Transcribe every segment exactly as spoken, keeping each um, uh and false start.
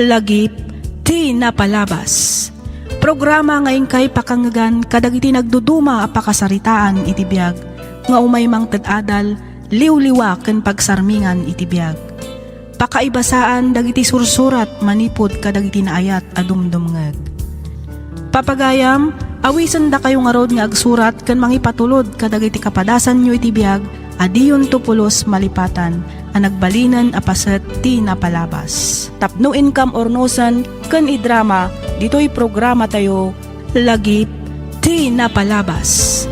Lagip ti napalabas. Programa nga inkay pakangngegan kadagiti nagduduma a pakasaritaan iti biag nga umay mangted adal, liwliwa ken pagsarmingan iti biag. Pakaibasaan dagiti sursurat manipud kadagiti naayat a dumdumngeg. Papagayam, awisendakayo ngarud nga agsurat ken mangipatulod kadagiti kapadasanyo iti biag a diyonto pulos malipatan a nagbalinen a paset ti napalabas. Tapno inkam urnosen ken idrama ditoy programatayo, Lagip ti Napalabas.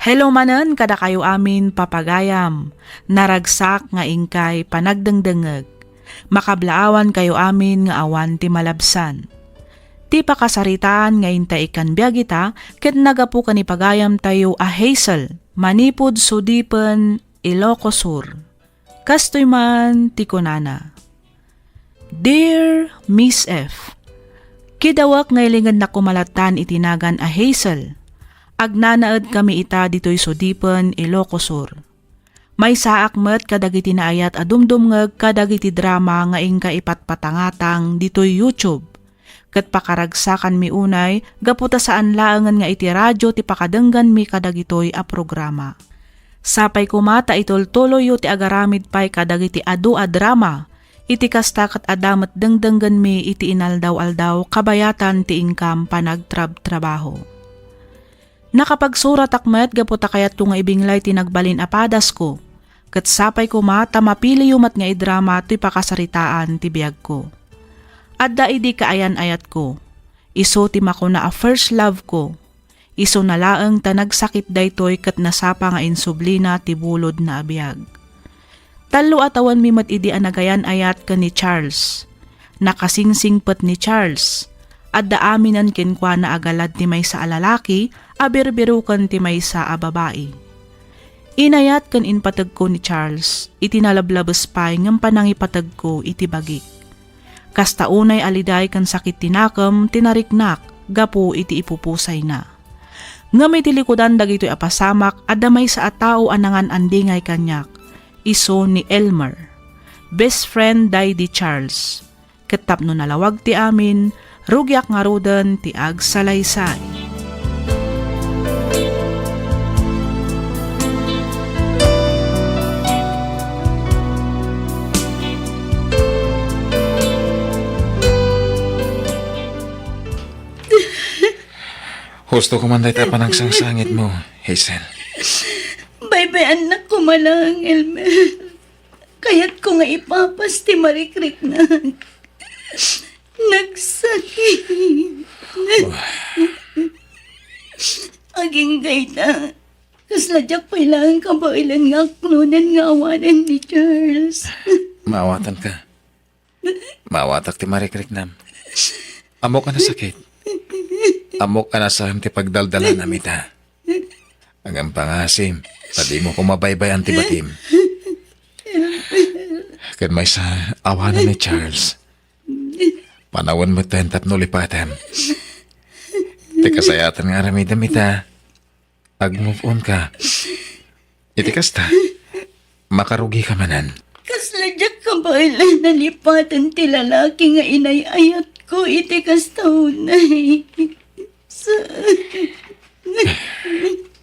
Hello manen kadakayo amin, papagayam. Naragsak nga inkay panagdengdengngeg. Makablaawankayo amin nga awan ti malabsan. Ti pakasaritaan nga inta ikkan biag ita ket naggapu ken ni pagayamtayo a Hazel, manipud Sudipen, Ilocos Sur. Kastoy man ti kunana, Dear Miss F, kidawek nga ilingenak koma lattan iti nagan a Hazel. Agnanaedkami ita ditoy Sudipen, Ilocos Sur. Maysaak met kadagiti naayat a dumdumngeg kadagiti drama nga inka ipatpatangatang ditoy YouTube. Ket pakaragsakanmi unay gapu ta saan laengen nga iti radio ti pakadengganmi kadagitoy a programa. Sapay koma ta itultuloyyo ti agaramid pay kadagiti adu a drama, iti kasta ket adda met dengdenggenmi iti inaldaw-aldaw kabayatan ti inkam panagtrabtrabaho. Nakapagsuratak met gapu ta kayatko nga ibinglay ti nagbalin a padasko, ket sapay koma ta mapiliyo met nga idrama toy pakasaritaan ti biagko. Adda idi kaayan-ayatko. Isu ti makuna a first love ko. Isuna laeng ta nagsakit daytoy ket nasapa nga insublina ti bulodna a biag. Tallo a tawenmi met idi a nagayan-ayat ken ni Charles. Nakasingsingpet ni Charles. Adda aminen kenkuana a galad ti maysa a lalaki a birbiroken ti maysa a babai. Inayat ken impategko ni Charles iti nalablabes pay ngem panangipategko iti bagik. Kasta unay a liday ken sakit ti nakem ti nariknak gapu iti ipupusayna. Ngem iti likudan dagitoy a pasamak, adda maysa a tao a nangan-andingay kaniak, isu ni Elmer, best friend daydi Charles. Ket tapno nalawag ti amin, rugiak ngaruden ti agsalaysay. Husto ko man dayta a panagsangsangitmo, Hazel. Baybay-annak koma laeng, Elmer. Kayatko nga ipapas ti marikriknak. Nagsakit. Agingga ita. Kasla diak pay laeng kabaelan nga aklonen nga awanen ni Charles. Maawatanka. Maawatak ti marikriknam. Ammok a nasakit. Ammok a nasaem ti pagdaldalanam ita. Ngem pangasim, ta dimo koma baybay-an ti batim. Ken maysa, awanem ni Charles. Panawen metten tapno lipatem. Ti kasayatan nga aramidem ita, ag-move on ka. Iti kasta, makarugika manen. Kasla diak kabaelan a lipaten ti lalaki nga inay-ayatko iti kasta unay. Sa-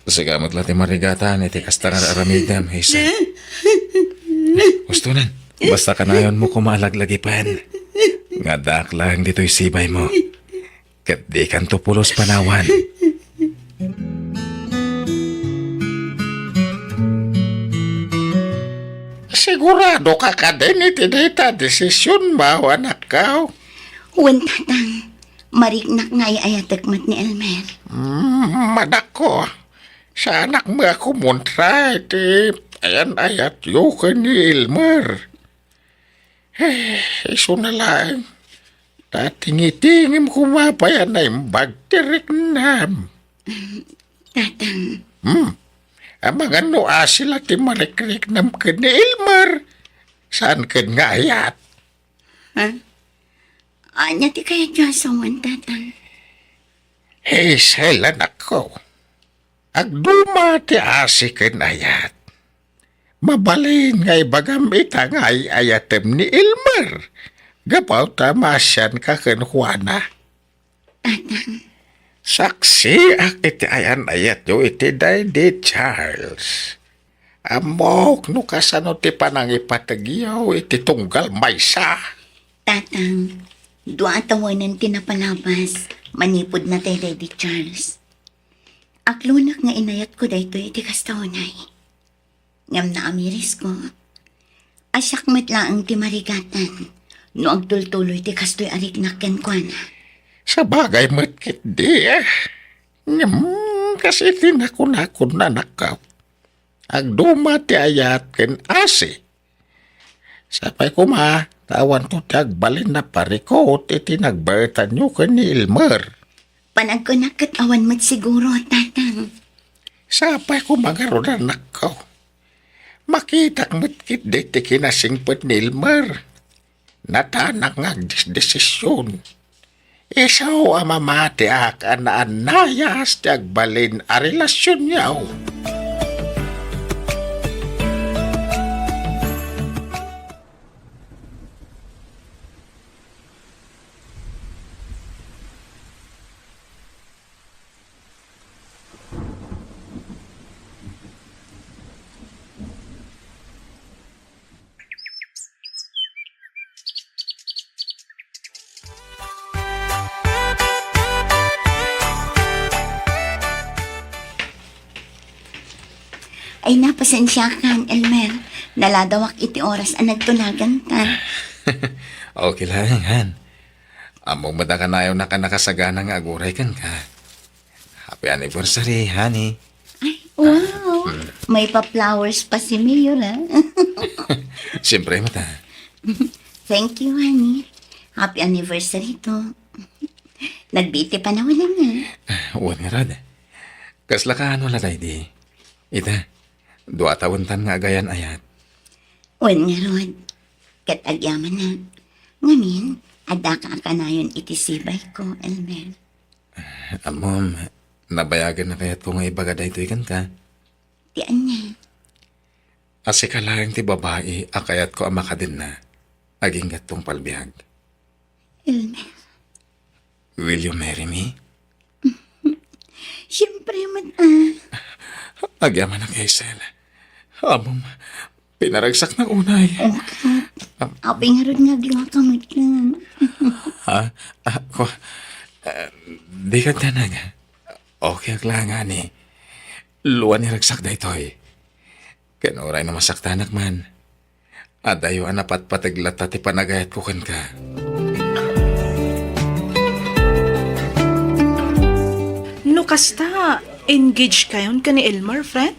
Sika met la ti marigatan iti kasta nga aramidem, Hazel. Hustonan, basta kanayonmo koma a laglagipen nga addaak laeng ditoy sibaymo. Ket dikanto pulos panawan. Siguradoka kadin iti dayta a desisionmo, anakko? Wen, tatang. Mariknak nga ay-ayatek met ni Elmer. Mm, madakko. Saanak met a kumontra iti ayan-ayatyo ken ni Elmer. Eh, isuna laeng. Ta tingitingem koma pay a naimbag ti riknam. Tatang. Hmm. Amangan no asi la ti marikriknam ken ni Elmer. Saan ken nga ayat? Ha? Ania ti kayatyo a sawen, tatang? Hazel, anakko, agduma ti asi ken ayat. Mabalin nga ibagam ita nga ay-ayatem ni Elmer gapu ta maasianka ken Juana. Tatang. Saksiak iti ayan-ayatyo iti Daddy Charles. Ammok no kasano ti panangipategyo iti tunggal maysa. Tatang, dua a tawenen ti napalabas manipud natay Daddy Charles. Aklonak nga inayatko daytoy iti kasta unay. Ngem naamirisko a siak met laeng ti marigatan no agtultuloy ti kastoy a riknak kenkuana. Sabagay met ketdi, eh. Ngem, kas iti nakunakon, anakko, agduma ti ayat ken asi. Sapay koma ta awanto ti agbalin a parikut iti nagbaetanyo ken ni Elmer. Panagkunak ket awan met siguro, Tatang. Sapay koma ngarud, anakko. Makitak met ketdi ti kinasingpet ni Elmer. Natanak nga agdesdesisyon. Isu a mamatiak a naannayas ti agbalin a relasionyo. Ay, napasensiakan, Elmer. Naladawak iti oras a nagtulaganta. Okay lang, han. Ammom met a kanayonnak a nakasagana nga aguray kenka. Happy anniversary, honey. Ay, wow. Ah, mm. May pa-flowers pa si Mayor, ah. Siyempre, mata. Thank you, honey. Happy anniversary to. Nagbiit ti panawen, ah. Ah, wen ngarud. Kasla kaano la daydi? Ita, dua tawentan nga agayan-ayat. Wen ngarud. Ket agyamanak. Ngamin, addaka a kanayon iti sibay ko, Elmer. Ammom, nabayagen a kayatko nga ibaga daytoy kenka. Ti ania? A sika laeng ti babai a kayatko a makadenna agingga tungpal biag. Elmer. Will you marry me? Siyempre met, ah. Agyamanak, Hazel. Ammom, pinaragsaknak unay. Okay. Ah. Apay ngarud nga agluaka met lang. Ha? Ah, ko, ah, di ka tanag. Okay ak la ngani. Luan iragsak daytoy. Ken uray no masaktanak man, adayo a napatpateg latta ti panagayatko kenka. No kasta, engaged kayon ken ni Elmer, friend?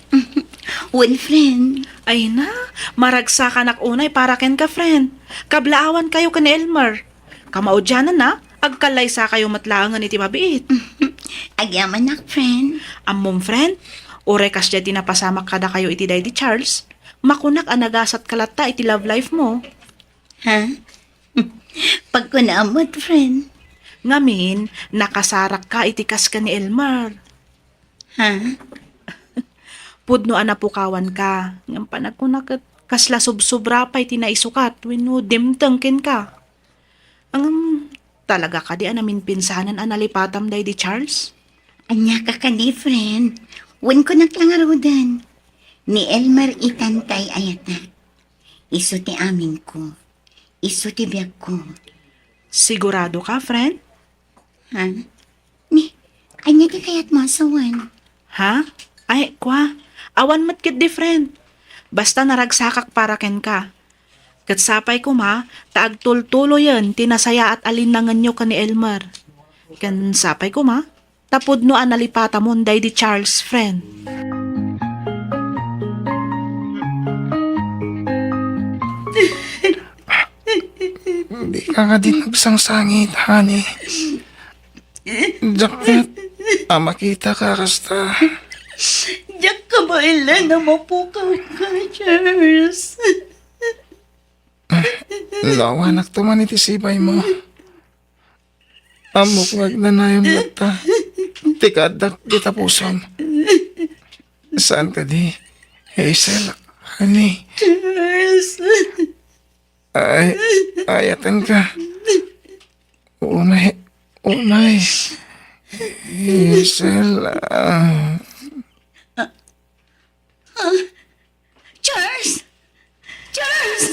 Wen, friend. Ay na, maragsakanak unay para kenka, friend. Kablaawan kayo ken ni Elmer. Kamaudiananna, agkallaysakayo met laengen iti mabiit. Agyamanak, friend. Ammom, friend, uray kasdiay ti napasamak kadakayo iti Daddy Charles, makunak a nagasatka latta iti love life mo. Ha? Pagkunaam met, friend. Ngamin, nakasarakka iti kas ken ni Elmer. Ha? Pudno a napukawanka, ngem panagkunak ket kasla sobsobra pay ti naisukat wenno dimteng kenka. Ngem, talaga kadi a naminpinsanen a nalipatam daydi Charles? Ania ka kadi, friend? Wen kunak la ngaruden. Ni Elmer itan ti ay-ayatak. Isu ti aminko. Isu ti biagko. Sigurado ka, friend? Ha? Ni, ania ti kayatmo a sawen? Ha? Ay, kua, awan met ketdi, friend. Basta naragsakak para kenka. Ket sapay koma ta agtultuloyen ti nasayaat a linnangenyo ken ni Elmer. Ken sapay koma ta pudno a nalipatamon daydi Charles, friend. Dika ngadi nagsangsangit, honey. Diak met a makitaka kasta. Diak kabaelan a mapukawka, Charles. Naawanakto man iti sibaymo. Ammok nga agnanayon latta. ti kaaddak ita pusom. Saan kadi, Hazel, honey? Charles! Ay, ayatenka. Unay, unay. Hazel, ah. Charles! Charles!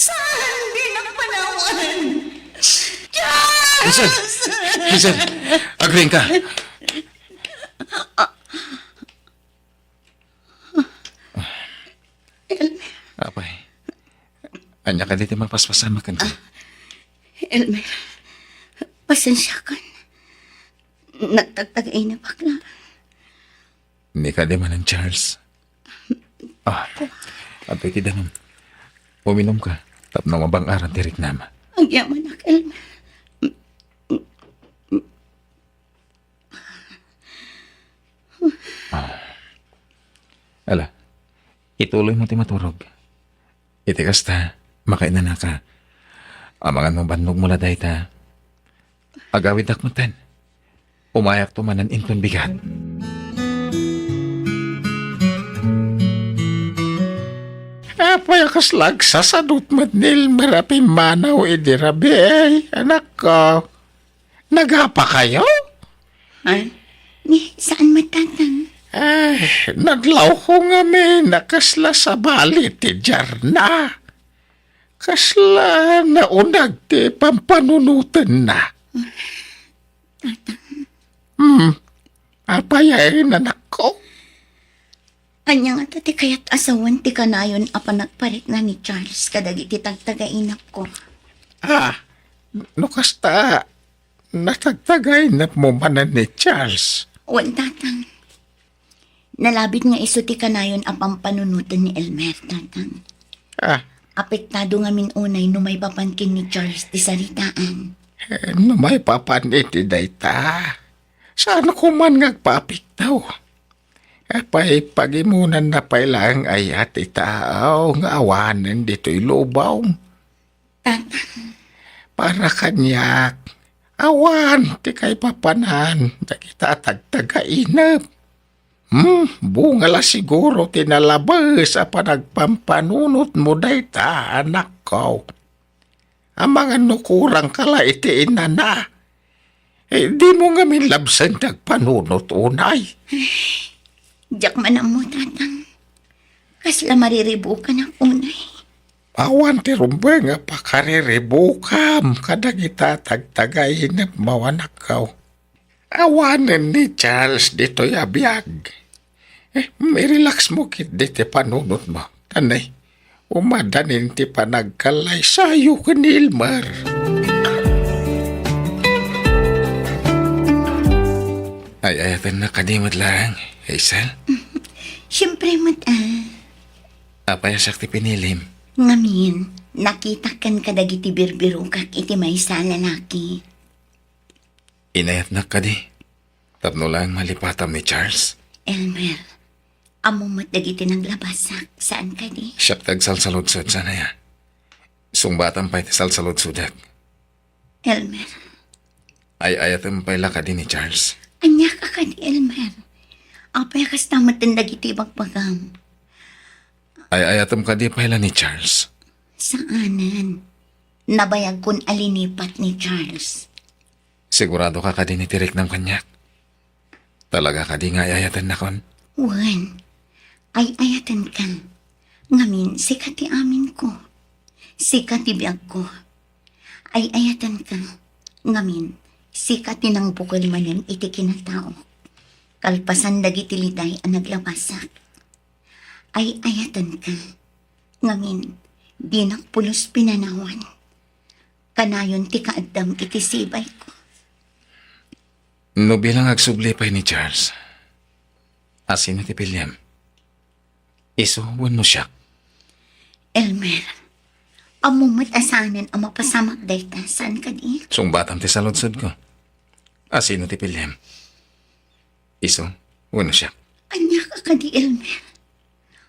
Saan? Di nagpanawan! Charles! Hazel! Hazel! Agriingka! Apay, ania kadi ti mapaspasamak kenka? Elmer, pasensiakan. Nagtagtagainep a. Ni kadi manen, Charles. Ah, adtoy ti danum. Uminumka tapno mabang-aran ti riknam. Agyamanak, Elmer. Ah. Ala, ituloymo ti maturog. Iti kasta, makainanaka. Amangan no bannogmo la dayta. Agawiddak metten. Umayakto manen inton bigat. Apay a kasla agsasadut met ni Elmer a pimmanaw idi rabii, anakko? Nagapakayo? Ay, ni, saan met, Tatang? Ay, nadlawko ngamin a kasla sabali ti diarna. Kasla naunag ti pampanunotenna. Tatang. Hmm. Apay a inanakko? Ania ngata ti kayat a sawen ti kanayon a panagparikna ni Charles kadagiti tagtagainepko? Ah, no kasta, natagtagainepmo manen ni Charles? Wen, Tatang. Nalabit nga isu ti kanayon a pampanunoten ni Elmer, Tatang. Ah. Apektado ngamin unay no maipapan ken ni Charles ti saritaan. Eh, no maipapan iti dayta, saan ko man nga agpaapekto? Apay, pagimonanna pay laeng aya ti tao nga awanen ditoy lubong. Tatang. Para kaniak, awan ti kaipapanan dagita tagtagainep. Hmm, bunga la siguro ti nalabes a panagpampanunotmo dayta, anakko. Amangan no kurangka la iti inana. Eh, dimo ngamin labsen ti agpanunot unay. Diak man ammo, Tatang. Kasla mariribukanak unay. Awan ti rumbeng a pakariribukam kadagita tagtagainepmo, anakko. Awanen ni Charles ditoy a biag. Eh, i-relax mo ketdi ti panunotmo. Tanay, umadanin ti panagkallaysayo ken ni Elmer. Ay-ayatennak kadi met laeng, Hazel? Siempre met, ah. Apay a siak ti pinilim? Ngamin, nakitak ken kadagiti birbirokak iti maysa a lalaki. Inayatnak kadi tapno laeng malipatam ni Charles? Elmer, ammom met dagiti naglabasak, saan kadi? Siak ti agsalsaludsod, saan aya? Sungbatam pay ti salsaludsodek. Elmer. Ay-ayatem pay la kadi ni Charles? Ania ka kadi, Elmer? Apay a kasta metten dagiti ibagbagam? Ay-ayatem kadi pay la ni Charles? Saanen. Nabayagkon a linipat ni Charles. Sigurado ka kadi iti riknam kaniak? Talaga kadi nga ay-ayatennakon? Wen, ay-ayatenka. Ngamin, sika ti aminko. Sika ti biagko. Ay-ayatenka. Ngamin, sika ti nangbukel manen iti kinataok. Kalpasan dagiti liday a naglabasak. Ay-ayatenka. Ngamin, dinak pulos pinanawan. Kanayon ti kaaddam iti sibayko. No bilang agsubli pay ni Charles, asino ti piliem? Isu wenno siak? Elmer, ammom met a saanen a mapasamak dayta, saan kadi? Sungbatam ti saludsodko. Asino ti piliem? Isu wenno siak? Ania ka kadi, Elmer?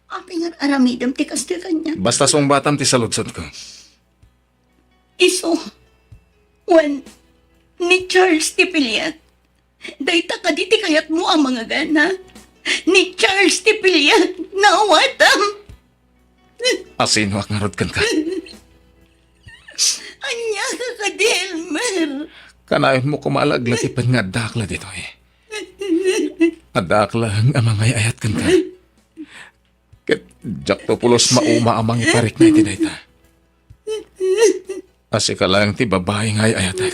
Apay nga aramidem ti kastoy kaniak? Basta sungbatam ti saludsodko. Isu wen ni Charles ti piliek. Dayta kadi ti kayatmo a mangagana? Ni Charles ti piliak, naawatam. Asinoak ngarud kenka? Ania ka kadi, Elmer? Kanayonmo koma a laglatipen nga addaak la ditoy. Addaak laeng a mangay-ayat kenka. Ket diakto pulos mauma a mangiparikna iti dayta. A sika laeng ti babai nga ay-ayatek.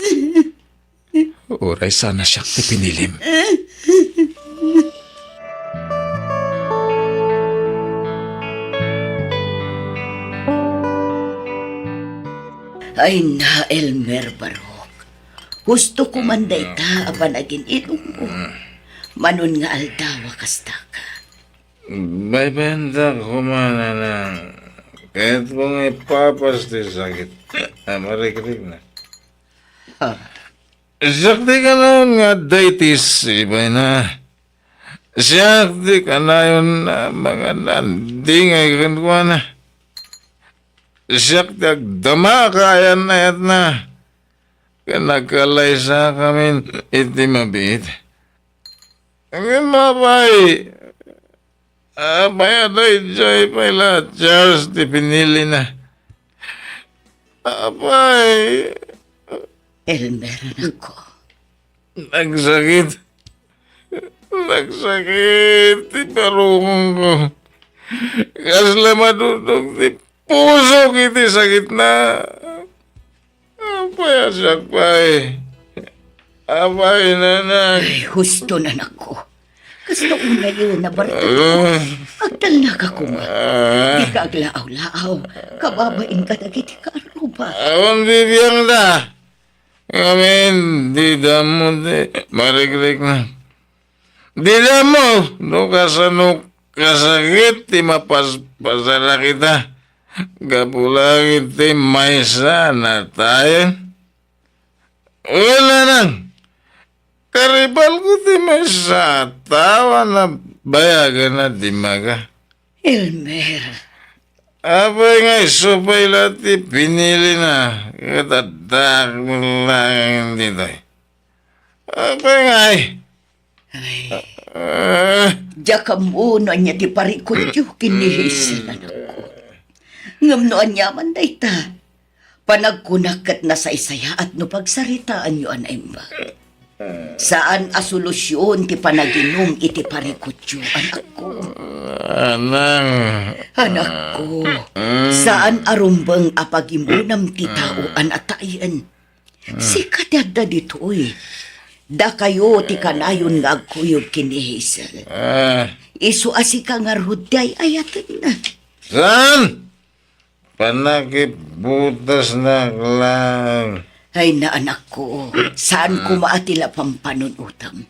Uray sana siak ti pinilim. Ay na, Elmer Barok. Husto ko man dayta a panagin-inommo. Manon nga aldaw a kastaka. Baybay-andak koma, nanang. Kayatko nga ipapas ti sakit a marikrikna. Ha? Siak ti kanayon nga adda iti sibayna. Siak ti kanayon a mangan-andingay kenkuana. Siak ti agdama kaayan-ayatna. Ken nagkalaysakamin iti mabiit. Ngem apay, apay a daydiay pay la Charles ti pinilina? Apay. Elmer, anakko. Nagsakit. Nagsakit ti parungongko. Kasla madudog ti pusok iti sakitna. Apay a siak pay? Apay, nanang? Ay, husto, anakko. Kasta unay, nabarta. Ah. Agtalnaka koma. Ah. Dika aglaaw-laaw. Kababain kadagiti kaarruba. Awan bibiangda. Ngamin, dida ammo ti marikrikna. Dida ammo no kasano kasakit ti mapaspasarak ita gapu laeng iti maysa a natayen. Wen, nanang, karibalko ti maysa a tao a nabayagan a dimmaga. Elmer. Apay nga isu pay la ti pinilina ket addaak laeng ditoy? Apay ngay? Ay, ah, diak ammo no ania ti parikutyo ken ni Hazel, anakko. Ngem no aniaman dayta, panagkunak ket nasaysayaat no pagsaritaanyo a naimbag. Saan a solusion ti panaginum iti parikutyo, anakko. Anang. Anakko, saan a rumbeng a pagimonam ti tao a natayen. Sika ti adda ditoy. Dakayo ti kanayon nga agkuyog ken ni Hazel. Ah. Isu a sika ngarud ti ay-ayatenna. Saan? Panakibutasnak laeng. Ay, na, anakko, saan koma a ti la pampanunotam?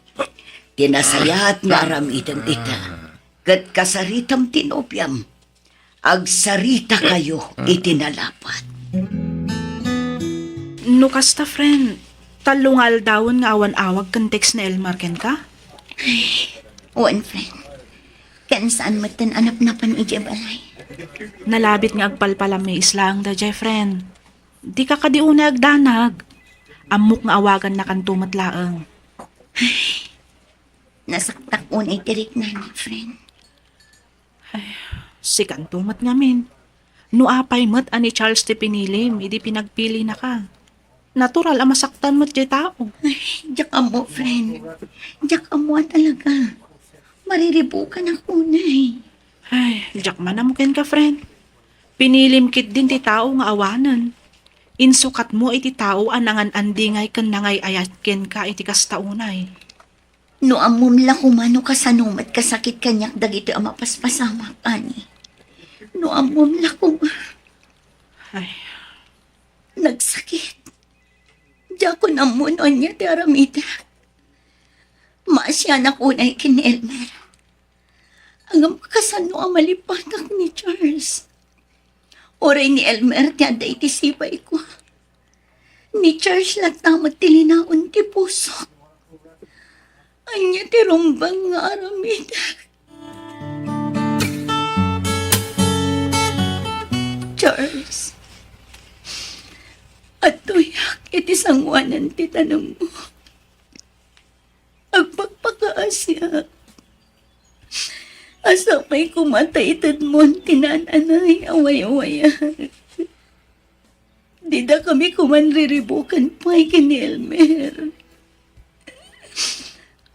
Ti nasayaat nga aramidem ita, ket kasaritam ti nobiam. Agsaritakayo iti nalapat. No kasta, friend, tallo nga aldawen nga awan awag ken text ni Elmer kenka? Ay, wen, friend. Ken saan metten a napnapan idiay balay. Nalabit nga agpalpalamiis laeng daydiay, friend. Dika kadi unay agdanag. Ammok nga awagannakanto met laeng. Ay, nasaktak unay ti riknana, friend. Ay, sikanto met ngamin. No apay met a ni Charles ti pinilim idi pinagpilinaka, natural a masaktan met diay tao. Ay, diak ammo, friend. Diak ammo a talaga. Mariribukanak unay. Ay, diak man ammo kenka, friend. Pinilim ketdin ti tao nga awanen. Insukatmo iti tao a nangan-andingay ken nangay-ayat kenka iti kasta unay. No ammom la koma no kasano met kasakit kaniak dagitoy a mapaspasamak, Ani. No ammom la koma. Ay. Nagsakit. Diakon ammo no ania ti aramidek. Maasianak unay ken ni Elmer. Ngem kasano a malipatak ni Charles? Uray ni Elmer ti adda iti sibayko. Ni Charles latta met ti linaon ti pusok. Ania ti rumbeng nga aramidek? Charles, adtoyak iti sangoanan ti tanemmo. Siak. Sapay koma ta itedmon ti naan-anay a wayawayag. Dida kami koman riribukan pay ken ni Elmer.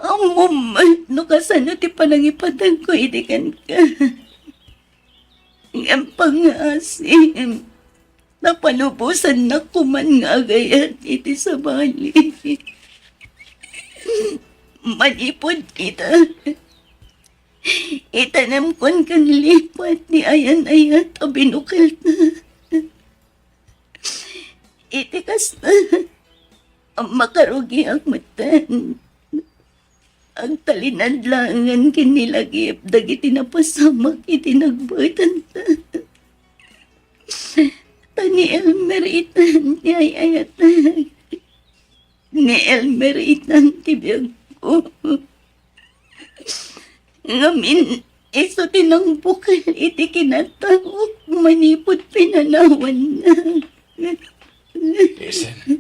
Ammom no kasano ti panangipatagko idi kenka. Ngem pangngasim, napalubosannak koman nga agayat iti sabali. Manipud ita, itanemkon ken lipat ti ayan-ayat a binukelta. Iti kasta, makarugiak metten. Agtalinadlaengen ken ni Lagip dagiti napasamak iti nagbaetanta. Ta ni Elmer itan ti ay-ayatek. Ni Elmer itan ti biagko. Ngamin, isu ti nangbukel iti kinataok manipud pinanawanna. Hazel.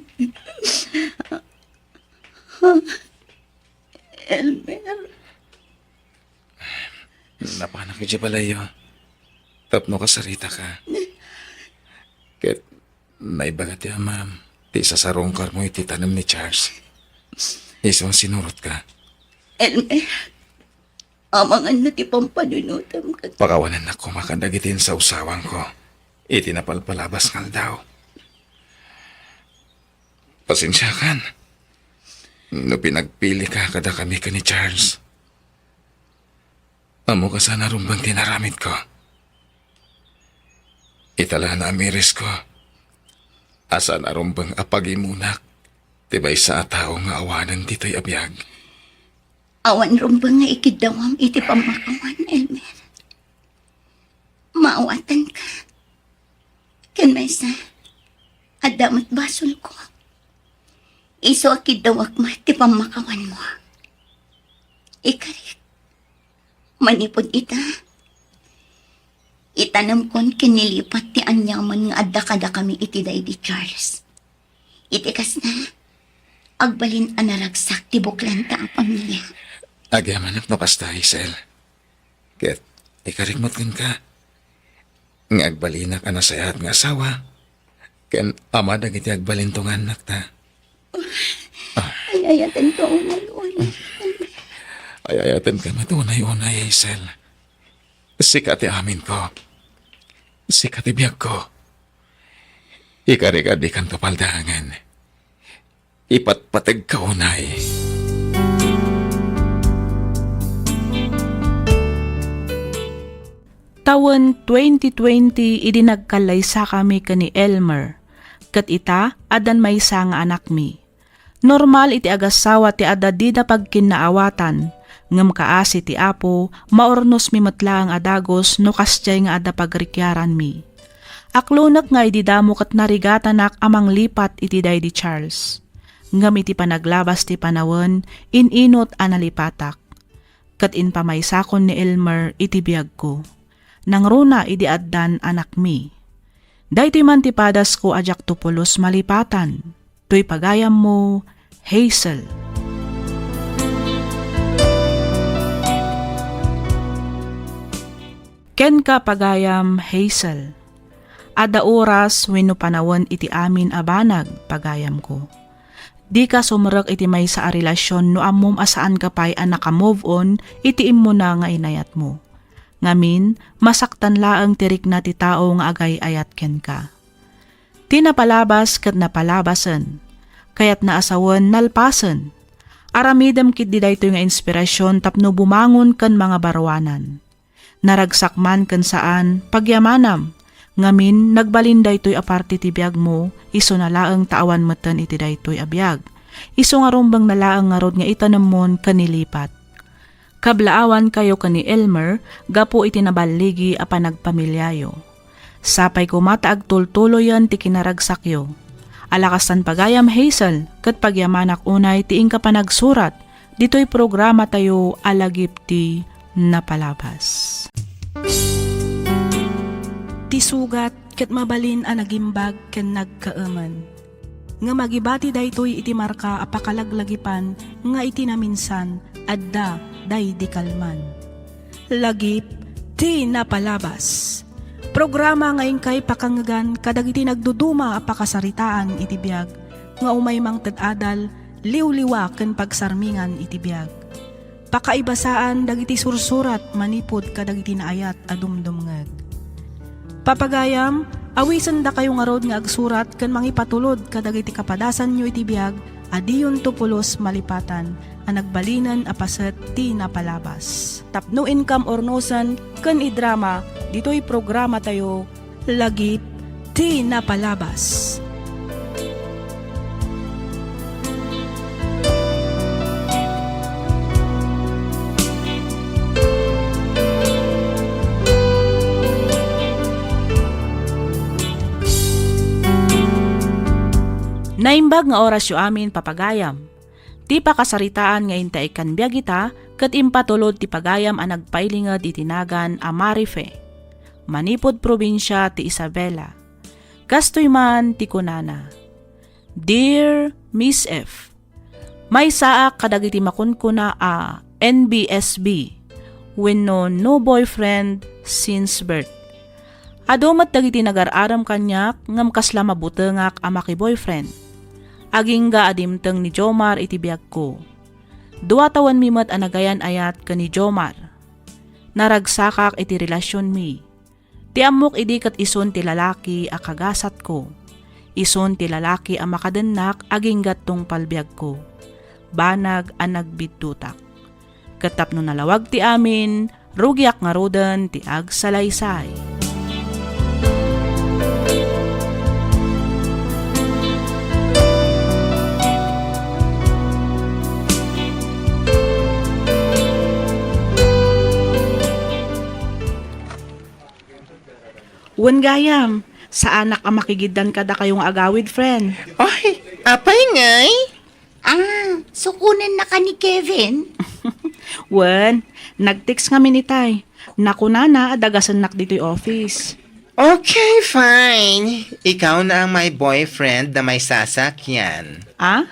Elmer. Napanak iti balayyo tapno kasaritaka. Ket naibaga ti amam ti isasarungkarmo iti tanem ni Charles. Isu a sinurotka. Elmer, amangan na ti pampanunotem ket pakawanennak koma kadagiti insawsawangko iti napalpalabas nga aldaw. Pasensiakan no pinagpilika kadakami ken ni Charles. Ammok a saan a rumbeng ti inaramidko. Ita la naamirisko a saan a rumbeng a pagimunak ti maysa a tao nga awanen ditoy a biag. Awan rumbeng nga ikiddawam iti pammakawan, Elmer. Maawatanka. Ken maysa, adda met basolko. Isu a kiddawak met ti pammakawanmo. Ikarik, manipud ita, itanemkon ken ni Lipat ti aniaman nga adda kadakami iti daydi Charles. Iti kasta, agbalin a naragsak ti buklanta a pamilia. Agyamanak no kasta, Hazel. Ket ikarik met kenka nga agbalinak a nasayaat nga asawa ken ama dagiti agbalinto nga annakta. Ay-ayatenka unay-unay. Ay-ayatenka met unay-unay, Hazel. Sika ti aminko. Sika ti biagko. Ikarik a dikanto paldaangen. Ipatpategka unay. Tawen twenty twenty idi nagkallaysakami ken ni Elmer, ket ita, addan maysa nga anakmi. Normal iti agasawa ti adda dida pagkinnaawatan, ngem kaasi ti Apo, maurnosmi met laeng a dagus no kasdiay nga adda pagrikiaranmi. Aklonek nga idi damo ket narigatanak a manglipat iti daydi Charles. Ngem iti panaglabas ti panawen, in-inut a nalipatak. Ket impamaysakon ni Elmer iti biagko. Nangruna idi addan anakmi. Daytoy man ti padasko a diakto pulos malipatan. Toy pagayammo, Hazel. Kenka, pagayam Hazel. Adda oras wenno panawen iti amin a banag, pagayamko. Dika sumrek iti maysa a relasyon no ammom a saanka pay a naka-move on iti immuna nga inayatmo. Ngamin, masaktan laeng ti rikna ti tao nga agay-ayat kenka. Ti napalabas ket napalabasen. Kayatna a sawen, nalpasen. Aramidem ketdi daytoy nga inspirasyon tapno bumangon ken mangabaruanan. Naragsak man ken saan, pagyamanam. Ngamin, nagbalin daytoy a parte ti biagmo, isuna laeng ta awan metten iti daytoy a biag. Isu nga rumbengna laeng ngarud nga itanemmon ken ni Lipat. Kablaawankayo ken ni Elmer gapu iti naballigi a panagpamiliayo. Sapay koma ta agtultuloyen ti kinaragsakyo. Ala kastan pagayam Hazel, ket pagyamanak unay ti inka panagsurat ditoy programatayo a Lagip ti Napalabas. Ti sugat ket mabalin a nagimbag ken nagkaemen. Ngem agibati daytoy iti marka a pakalaglagipan nga iti naminsan, Adda daydi kalman. Lagip ti napalabas. Programa nga inkay pakangngegan kadagiti nagduduma a pakasaritaan iti biag nga umay mangted adal, liwliwa ken pagsarmingan iti biag. Pakaibasaan dagiti sursurat manipud kadagiti naayat a dumdumngeg. Papagayam, awisendakayo ngarud nga agsurat ken mangipatulod kadagiti kapadasanyo iti biag a diyonto pulos malipatan a nagbalinen a paset ti napalabas. Tapno inkam urnosen ken idrama ditoy programatayo, Lagip ti Napalabas. Naimbag nga orasyo amin, papagayam. Ti pakasaritaan nga intay ikkan biag ita ket impatulod ti pagayam a nagpailinged iti nagan a Marife, manipud probinsia ti Isabela. Kastoy man ti kunana, "Dear Miss F, maysaak kadagiti makunkuna a N B S B wenno no boyfriend since birth. Adu met dagiti nagar-arem kaniak ngem kasla mabutengak a maki-boyfriend. Agingga a dimteng ni Jomar iti biagko. Dua tawenmi met a nagayan-ayat ken ni Jomar. Naragsakak iti relasionmi. Ti ammok idi ket isun ti lalaki a kagasatko. Isun ti lalaki a makadennak agingga tungpal biagko. Banag a nagbiddutak. Ket tapno nalawag ti amin, rugiak ngaruden ti agsalaysay." Wen gayam, saanak a makigiddan kadakayo nga agawid, friend. Ay, apay ngay? Ah, sukonennaka ni Kevin? Wen, nag-text ngamin itay. Nakunana a dagasennak ditoy office. Okay, fine. Ikaw na ang my boyfriend na may sasakyan. Ah?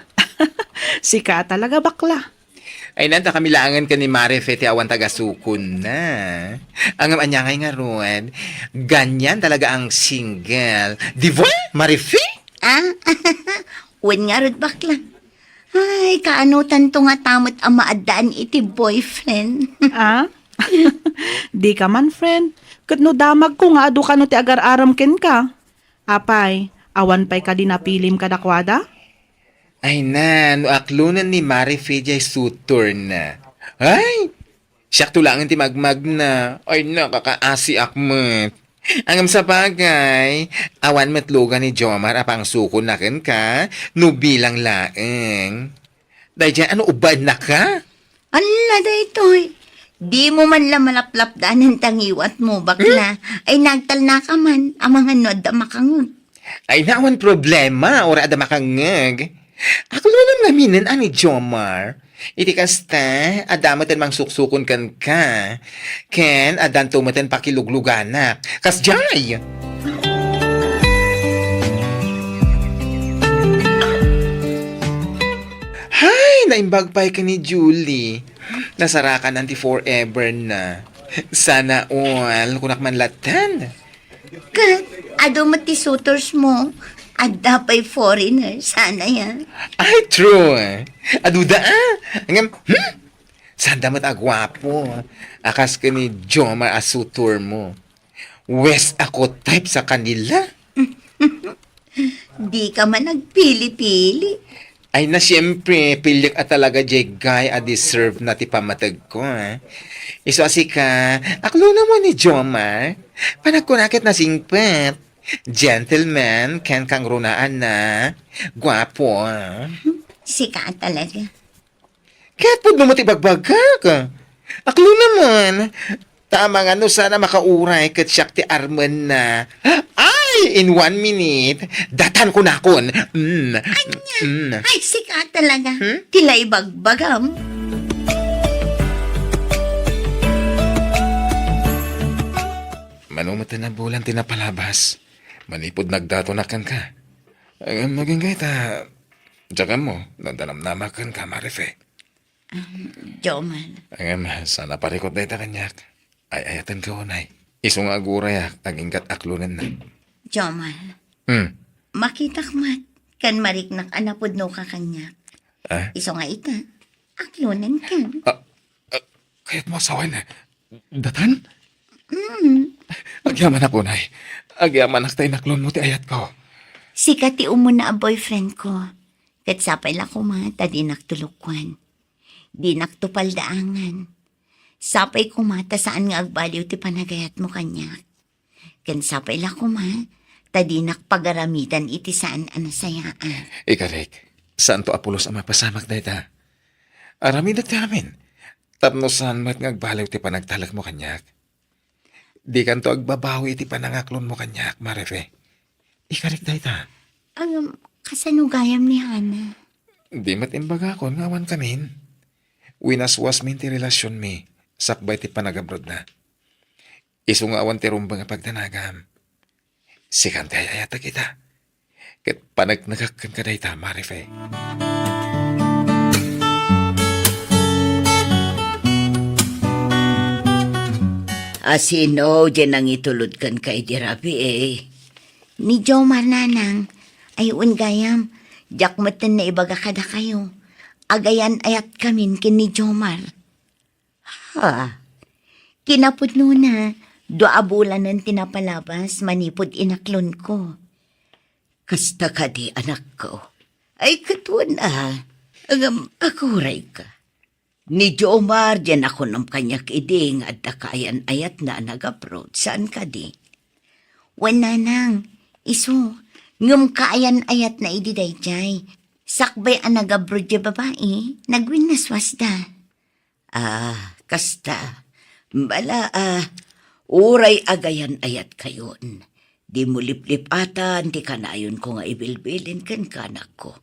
Sika talaga, bakla. Ay, nanta kami laangen ken ni Marife ti awan tagasukon na. Ngem ania ngay ngarud? Ganyan talaga ang single. Di ba, Marife? Ah? Wen ngarud, bakla. Ay, kaano tanto nga ta met a maaddaan iti boyfriend? Ah? Di ka man, friend. Ket no damagko nga adu kano ti agar-arem kenka. Apay, awan pay kadi napilim kadakuada? Ay na, no aklonen ni Marife diay sutor na. Ay, siakto laengen ti magmagna. Ay, nakakaasiak met. Ngem sabagay, awan met lugan ni Jomar a pangsukonna kenka, no bilang laeng. Daydiay a no ubbaennaka? Ala, daytoy. Dimo man la malaplapdanen ta ngiwatmo, bakla. Hmm? Ay, nagtalnaka man, amangan no adda makangeg. Ay, awan problema, uray adda makangeg. Aklonem ngaminen a ni Jomar. Iti kasta, adda meten mangsuksukon kenka. Ken addanto meten pakilugluganak. Kasdiay! Hay, naimbag pay ken ni Julie. Nasarakan ti forever na. Sana all, kunak man latta. Ket, adu met ti suitors mo. Adda pay foreigner, sana ya. Ay, true. Aduda, ah. Ngem, hmm? Sanda met a guapo. A kas ken ni Jomar a suitor mo. Wes ako type sa kanila. Di ka man nagpili-pili. Ay na, siyempre, piliek a talaga diay guy a deserve na ti pammategko, eh. Isu a sika, aklonem mo ni Jomar. Panagkuna ket nasingpet. Gentleman, ken kangrunaan na. Guapo, ah. Sika talaga. Ket pudno met ti bagbagak. Aklonem man. Ta amangan no saan a makauray ket siak ti armenna. Ay, in one minute, datan kunakon. Mm. Ania? Mm. Ay, sika talaga. Hmm? Ti la ibagbagam. Mano met ti nabulan ti napalabas? Manipud nagdatonak kenka. Agingga ta, diak ammo, no adda namnamak kenka, Marife. Jomar. Ngem, saan a parikut dayta kaniak. Ay-ayatenka unay. Isu nga agurayak, agingga't aklonennak. Jomar. Hmm. Makitak met, ken mariknak a napudnoka kaniak. Ah? Isu nga ita, aklonenka. Ah, ah, kayatmo a sawen, datan? Mm. Agyamanak unay. Agyamanak ta inaklonmo ti ayatko. Sika ti umuna a boyfriendko. Ket sapay la koma ta dinak tulukoan. Dinak to paldaangan. Sapay koma ta saan nga agbaliw ti panagayatmo kaniak. Ken sapay la koma ta dinak pagaramidan iti saan a nasayaat. Ikarik, saanto a pulos a mapasamak dayta. Aramidek ti amin, tapno saan met nga agbaliw ti panagtalekmo kaniak. Dikanto agbabawi iti panangaklonmo kaniak, Marife. Ikarik dayta. Ngem, kasano gayam ni Hana? Di met imbagakon nga awan kamin. Winaswasmin ti relasionmi sakbay ti panagabrodna. Isu nga awan ti rumbeng a pagdanagam. Sikan ti ay-ayatek ita. Ket paneknekak kenka dayta, Marife. A sino diay nangitulod kenka idi rabii? Ni Jomar, nanang. Ay, wen gayam, diak metten naibaga kadakayo. Agayan-ayatkamin ken ni Jomar. Ha? Kinapudnona, dua a bulanen ti napalabas manipud inaklonko. Kasta kadi, anakko? Ay, ket wen a, ngem agurayka. Ni Jomar diay nakunam kaniak idi nga adda kaayan-ayatna a nag-abroad, saan kadi? Wen, nanang, isu, ngem kaayan-ayatna idi daydiay. Sakbay a nag-abroad diay babai, nagwinnaswasda. Ah, kasta. Bala, ah, uray agayan-ayatkayon. Dimo liplipatan ti kanayonko nga ibilbilin kenka, anakko.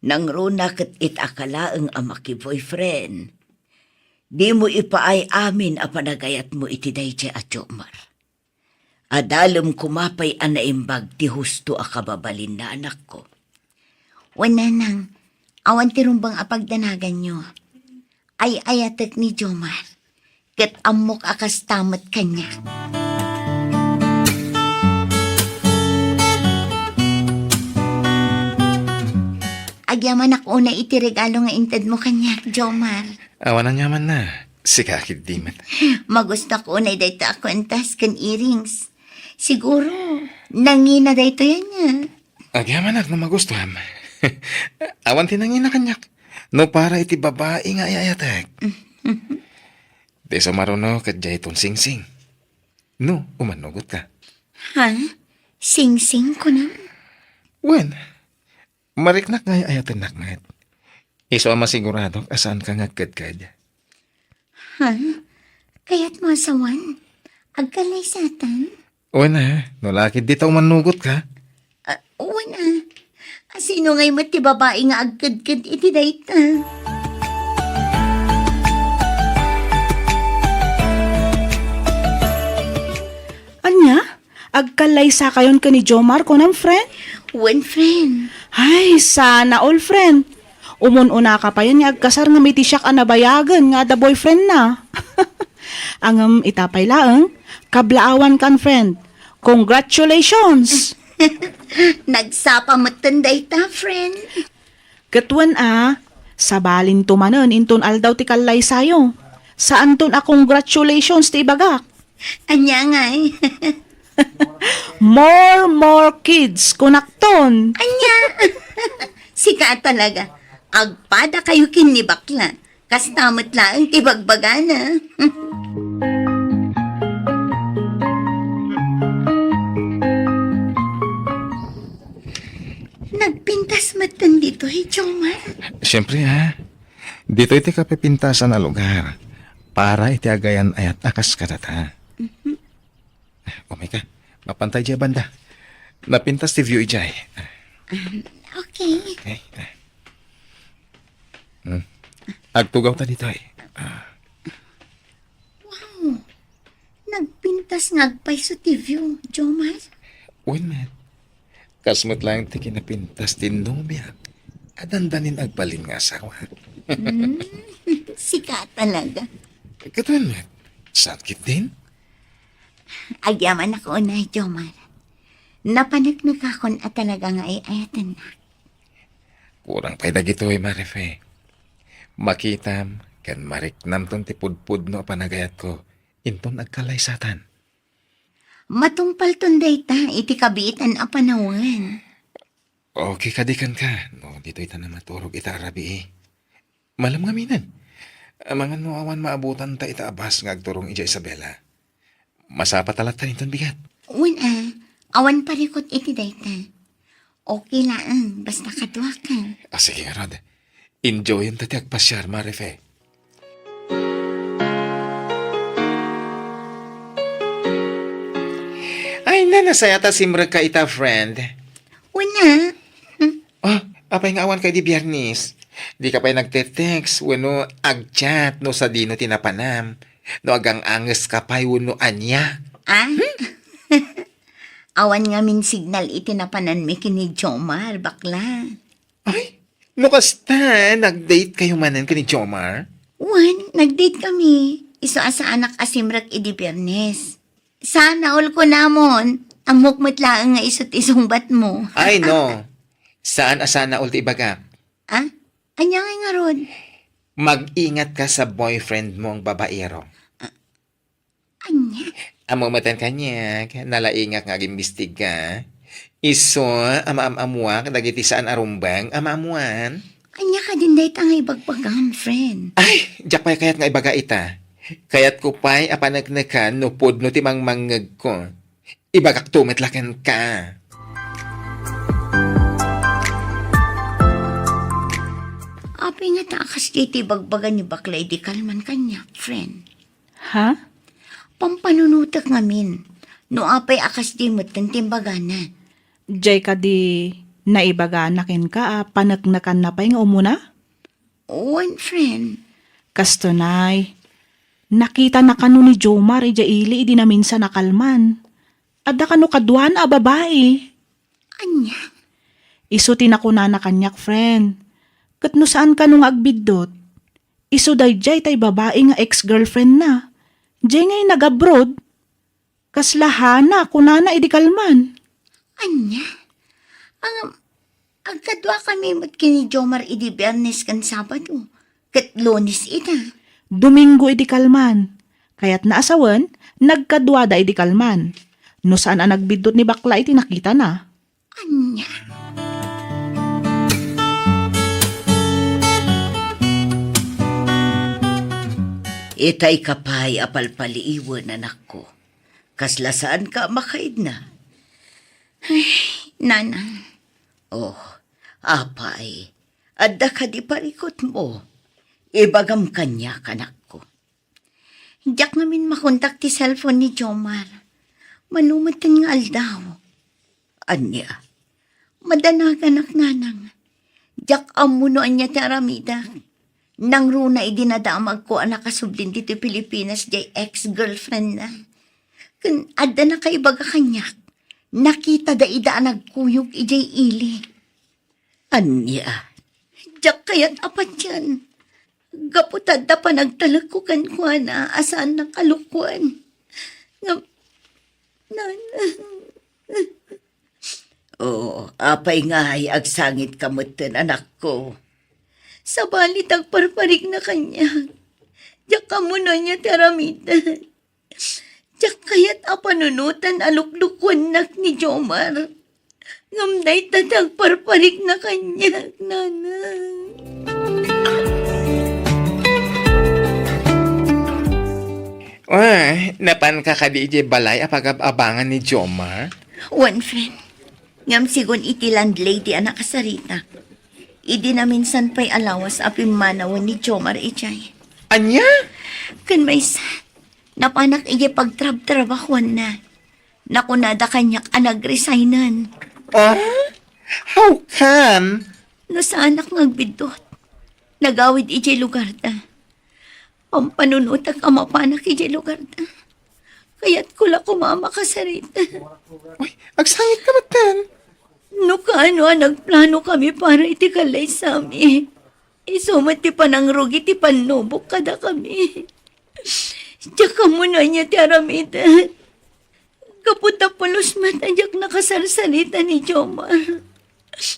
Nangruna ket ita ka laeng a maki-boyfriend. Dimo ipaay amin a panagayatmo iti daydiay a Jomar. Adalem koma pay a naimbag ti husto a kababalinna, anakko. Wen, nanang, awan ti rumbeng a pagdanaganyo. Ay-ayatek ni Jomar, ket ammok a kasta met kaniak. Agyamanak unay iti regalo nga intedmo kaniak, Jomar. Awan aniamanna. Sika ketdi met. Magustuak unay dayta a kuentas ken earrings. Siguro, nangina daytoy ania. Agyamanak no magustuam. Awan ti nangina kaniak. No para iti babai nga ay-ayatek. Ti sumaruno ket diayton singsing. No, umannugotka. Ha? Singsing, kunam? Wen, mariknak nga ay-ayatennak met. Isu a masiguradok a saanka nga agkedked. Ha? Kayatmo a sawen? Agkallaysatan? Wen a, no la ketdi ta umannugotka. Ah, wen a. A, sino ngay met ti babai nga agkedked iti dayta? Ania? Agkallaysakayon ken ni Jomar, kunam, friend? Wen, friend. Ay, sana all, friend. Umun-unaka payen nga agkasar ngem iti siak a nabayagen nga adda boyfriendna. Ngem ita pay laeng, kablaawankan, friend. Congratulations! Nagsapa metten dayta, friend. Ket wen a, sabalinto manen inton aldaw ti kallaysayo. Saanton a congratulations ti ibagak. Ania ngay? More, more kids, kunakton. Ania? Sika talaga. Agpadakayo ken ni bakla. Kasta met laeng ti bagbagana. Nagpintas metten ditoy, Jomar. Siyempre, ha? Ditoy ti kapipintasan a lugar para iti agayan-ayat a kas kadata. Mhm. Umay ka. Mapantay diay banda. Napintas ti view idiay. Um, okay. Okay. Hmm. Agtugaw ta ditoy. Ah. Wow. Nagpintas nga agpayso ti view, Jomar. Wen met. Kas met laeng ti kinapintas ti nobiak a dandanin agbalin nga asawa. Hmm, sika talaga. Ket wen met, saan ketdin? Agyamanak unay, Jomar. Napaneknekakon a talaga nga ay-ayatennak. Kurang pay dagitoy, Marife. Makitam ken mariknamton ti pudpudno a panagayatko inton agkalaysatan. Matungpalton dayta iti kabiitan a panawen. Okay kadi kenka, no ditoy ta namaturog ita a rabii. Malem ngamin. Amangan no awan maabutan ta ita a bus nga agturong idiay Isabela. Masapa ta latta inton bigat. Wen a, awan parikut iti dayta. Okay laeng, basta kaduaka. Ah, sige ngarud. Enjoyen ta ti agpasiar, Marife. Ay, na, nasaya ta simrekka ita, friend. Wen a. Ah, apay nga awanka idi Biyernes? Dika pay nagte-text wenno ag-chat no sadino ti napanam. No agang-angeska pay wenno ania. Ah? Awan ngamin signal iti napananmi ken ni Jomar, bakla. Ay, no kasta, nag-date kayo manen ken ni Jomar? Wen, nag-date kami. Isu a saanak a simrek idi Biyernes. Sana all kunamon, ammok met laeng nga isu ti sungbatmo. Ay, no. Saan a sana all ti ibagak. Ah? Ania ngay ngarud? Mag-ingatka sa boyfriendmo nga babaero. Ah, ania? Ammo metten kaniak, nalaingak nga agimbestiga. Isu a maam-ammoak dagiti saan a rumbeng a maammoan. Ania kadin dayta nga ibagbagam, friend? Ay, diak pay kayat nga ibaga ita. Kayatko pay a paneknekan no pudno ti mangmangngegko. Ibagakto met la kenka. Apay ngata a kasdiay ti ibagbaga ni bakla idi kalman kaniak, friend? Ha? Pampanunotek ngamin, no apay a kasdiay metten ti imbagana. Diay kadi naibagana kenka a paneknekanna pay nga umuna? Wen, friend. Kastoy, nakitana kano ni Jomar idiay ili idi naminsan a kalman. Adda kano kaduana a babai. Ania? Isu ti nakunana kaniak, friend. Ket no saan kano nga agbiddut, isu daydiay tay babai nga ex-girlfriendna. Diay ngay nag-abroad. Kasla Hana, kunana idi kalman. Ania? Ngem, agkaduakami met ken ni Jomar idi Biyernes ken Sabado, ket Lunes ita. Domingo idi kalman. Kayatna a sawen, nagkaduada idi kalman. No saan a nagbiddut ni bakla iti nakitana. Ania? Itay ka pay a palpaliiwen, anakko. Kasla saanka a makaidna? Ay, nanang. Oh, apay, adda kadi parikutmo? Ibagam kaniak, anakko. Diak ngamin makontak ti cellphone ni Jomar. Mano metten nga aldaw. Ania? Madanaganak, nanang. Diak ammo no ania ti aramidek. Nangruna idi nadamagko a nakasublin ditoy Pilipinas diay ex-girlfriendna. Ken adda nakaibaga kaniak. Nakitada ida a nagkuyog idiay ili. Ania? Diak kayat a patian. Gapu ta adda panagtalekko kenkuana a saannak a lukoen. Ngem, nan-, Oo, apay ngay agsangitka metten, anakko? Sabali ta agparparikna kaniak. Diak ammo no ania ti aramiden. Diak kayat a panunoten a luklukoennak ni Jomar. Ngem dayta ti agparparikna kaniak, nanang. Ah, napanka kadi idiay balay a pagab-abangan ni Jomar? Wen, friend. Ngem sigun iti landlady a nakasarita, idi naminsan pay a lawas a pimmanawen ni Jomar idiay. Ania? Ken maysa, napanak idiay pagtrabtrabahuanna. Nakunada kaniak a nagresignen. Ah? How come? No saanak nga agbiddut, nagawid idiay lugarda. Pampanunotak a mapanak idiay lugarda. Kayatko la koma a makasarita. Uy, agsangitka metten. No kaano a nagplano kami para iti kalaysami. Isu met ti panangrugi ti pannubok kadakami. Diak ammo no ania ti aramiden. Gapu ta pulos met a diak nakasarsarita ni Jomar.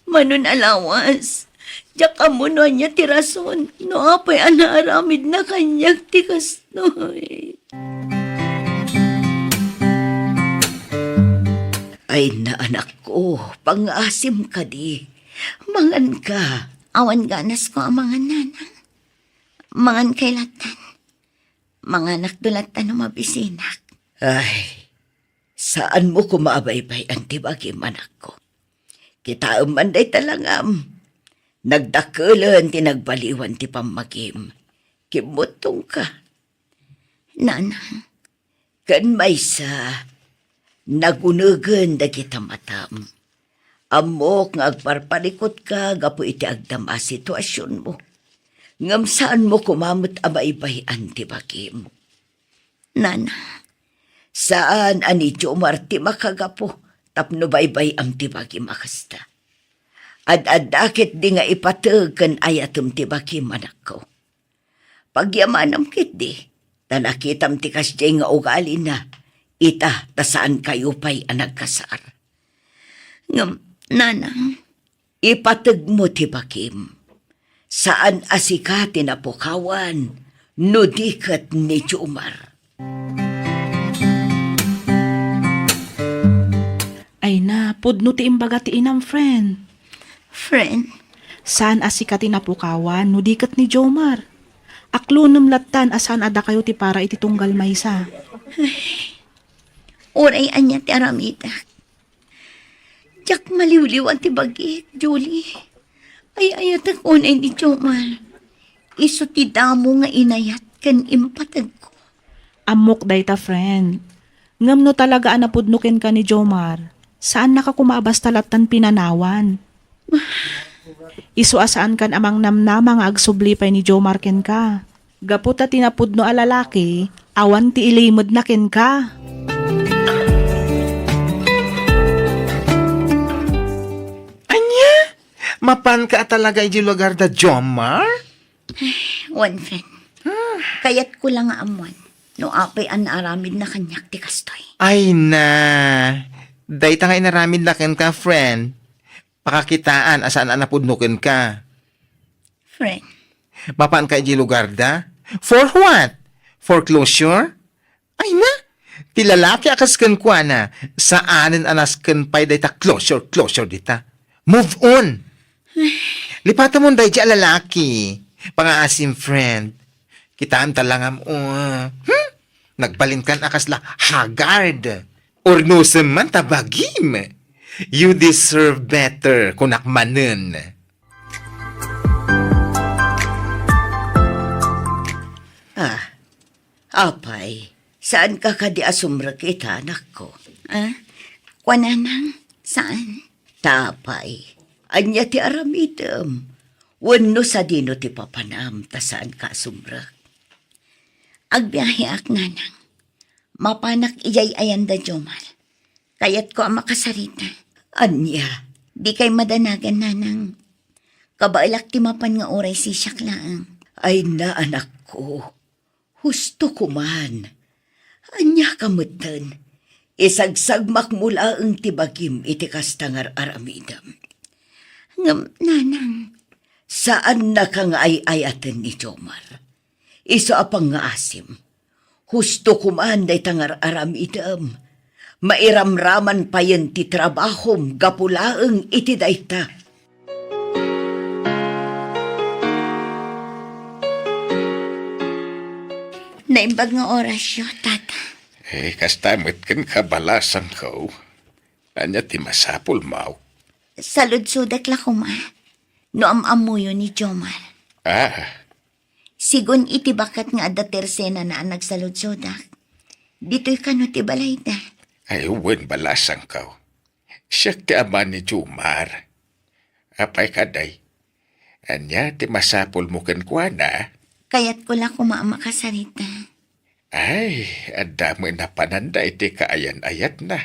Mano a lawas, diak ammo no ania ti rason no apay a naaramidna kaniak ti kastoy. Ay na, anakko, pangaasim kadi. Manganka. Awan ganasko a mangan, nanang. Mangankay lattan. Manganakto lattan no mabisinak. Ay, saanmo koma a baybay-an ti bagim, anakko. Kitaem man dayta langam. Nagdakkelen ti nagbaliwan ti pammagim. Kimmuttongka. Nanang. Ken maysa, nagunegen dagita matam. Ammok nga agparparikutka gapu iti agdama a situasionmo. Ngem saanmo koma met a baybay-an ti bagim. Nana, saan a ni Jomar ti makagapu tapno baybay-am ti bagim a kasta. Ad-adda ketdi nga ipateg ken ayatem ti bagim, anakko. Pagyamanam ketdi, ta nakitam ti kasdiay nga ugalina, ita ta saankayo pay a nagkasar. Ngem, nanang, ipategmo ti bagim. Saan a sika ti napukawan, no di ket ni Jomar. Ay na, pudno ti imbaga ti inam, friend. Friend? Saan a sika ti napukawan, no di ket ni Jomar. Aklonem lattan a saan a dakayo ti para iti tunggal maysa. Uray ania ti aramidek. Diak maliwliwan ti bagik, Julie. Ay-ayatek unay ni Jomar. Isu ti damo nga inayat ken impategko. Ammok dayta, friend. Ngem no talaga a napudno kenka ni Jomar, saannaka koma a basta lattan pinanawan. Isu a saankan a mangnamnama nga agsubli pay ni Jomar kenka. Gapu ta ti napudno a lalaki, awan ti ilimedna kenka. Ania? Mapanka a talaga iti lugar da Jomar? Wen, friend. Ah. Kayatko la nga ammoan no apay a naaramidna kaniak ti kastoy. Ay na. Dayta nga inaramidna kenka, friend. Pakakitaan a saan a napudno kenka. Friend. Mapanka iti lugar da? For what? For closure? Ay na, ti lalaki a kas kenkuana, saanen a nasken pay dayta closure, closure dita. Move on. Lipatamon daydi a lalaki. Pangaasim, friend. Kitaem ta langam, oh. Hmm? Nagbalinkan a kasla haggard. Urnosem man ta bagim. You deserve better, kunak manen. Ah, apay, saanka kadi a sumrek ita, anakko? Ah, kuan, nanang, saan? Ta apay, ania ti aramidem? Wenno sadino ti papanam ta saanka a sumrek? Agbiaheak, nanang. Mapanak idiay ayan da Jomar. Kayatko a makasarita. Ania? Dikay madanagan, nanang. Kabaelak ti mapan nga uray sisiak laeng. Ay na, anakko. Husto koman. Ania ka metten? Isagsagmakmo laeng ti bagim iti kasta nga ar-aramidem. Ngem, nanang. Saannaka nga ay-ayaten ni Jomar. Isu a pangngaasim. Husto koman dayta nga ar-aramidem. Mairamraman payen ti trabahom gapu laeng iti dayta. Naimbag nga orasyo, Tata. Eh, kasta met ken kabalasangko. Ania ti masapulmo? Saludsodek la koma no am-ammoyo ni Jomar. Ah. Sigun iti baket nga adda tersenana a nagsaludsodak. Ditoy kano ti balayda? Ay, wen, balasangko. Siak ti ama ni Jomar. Apay kadi? Ania ti masapulmo kenkuana? Kayatko la koma a makasarita. Ay, adda met napananda iti kaayan-ayatna.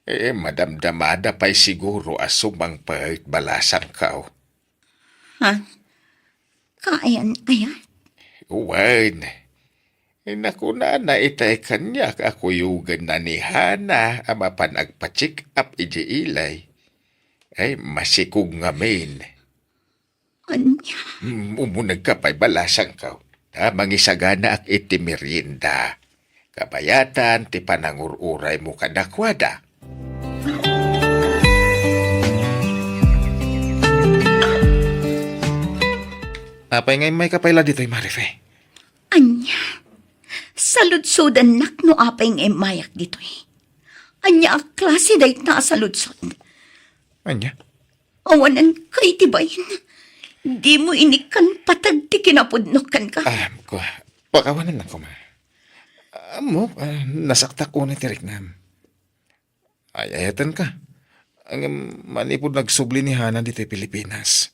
Eh, madamdamada pay siguro a sumangpet, balasangko. Ha? Kayan aya? Wen, nakunana itay kaniak a kuyogenna ni Hana a mapan agpa-check up idiay ilay. Ay, masikog ngamin. Ania? Mm, umunegka pay, balasangko. Ta mangisaganaak iti merienda. Kabayatan ti panangur-uraymo kadakuada. Apay nga immayka pay la ditoy, Marife? Ania? Saludsodannak no apay nga immayak ditoy. Ania a klase dayta a saludsod? Ania? Awananka iti bain. Dimo inikkan patag ti kinapudnok kenka. Ah, kua. Pakawanannak koma. Ammok, ah, nasaktak unay ti riknam. Ay, ayatenka. Ngem manipud nagsubli ni Hana ditoy Pilipinas.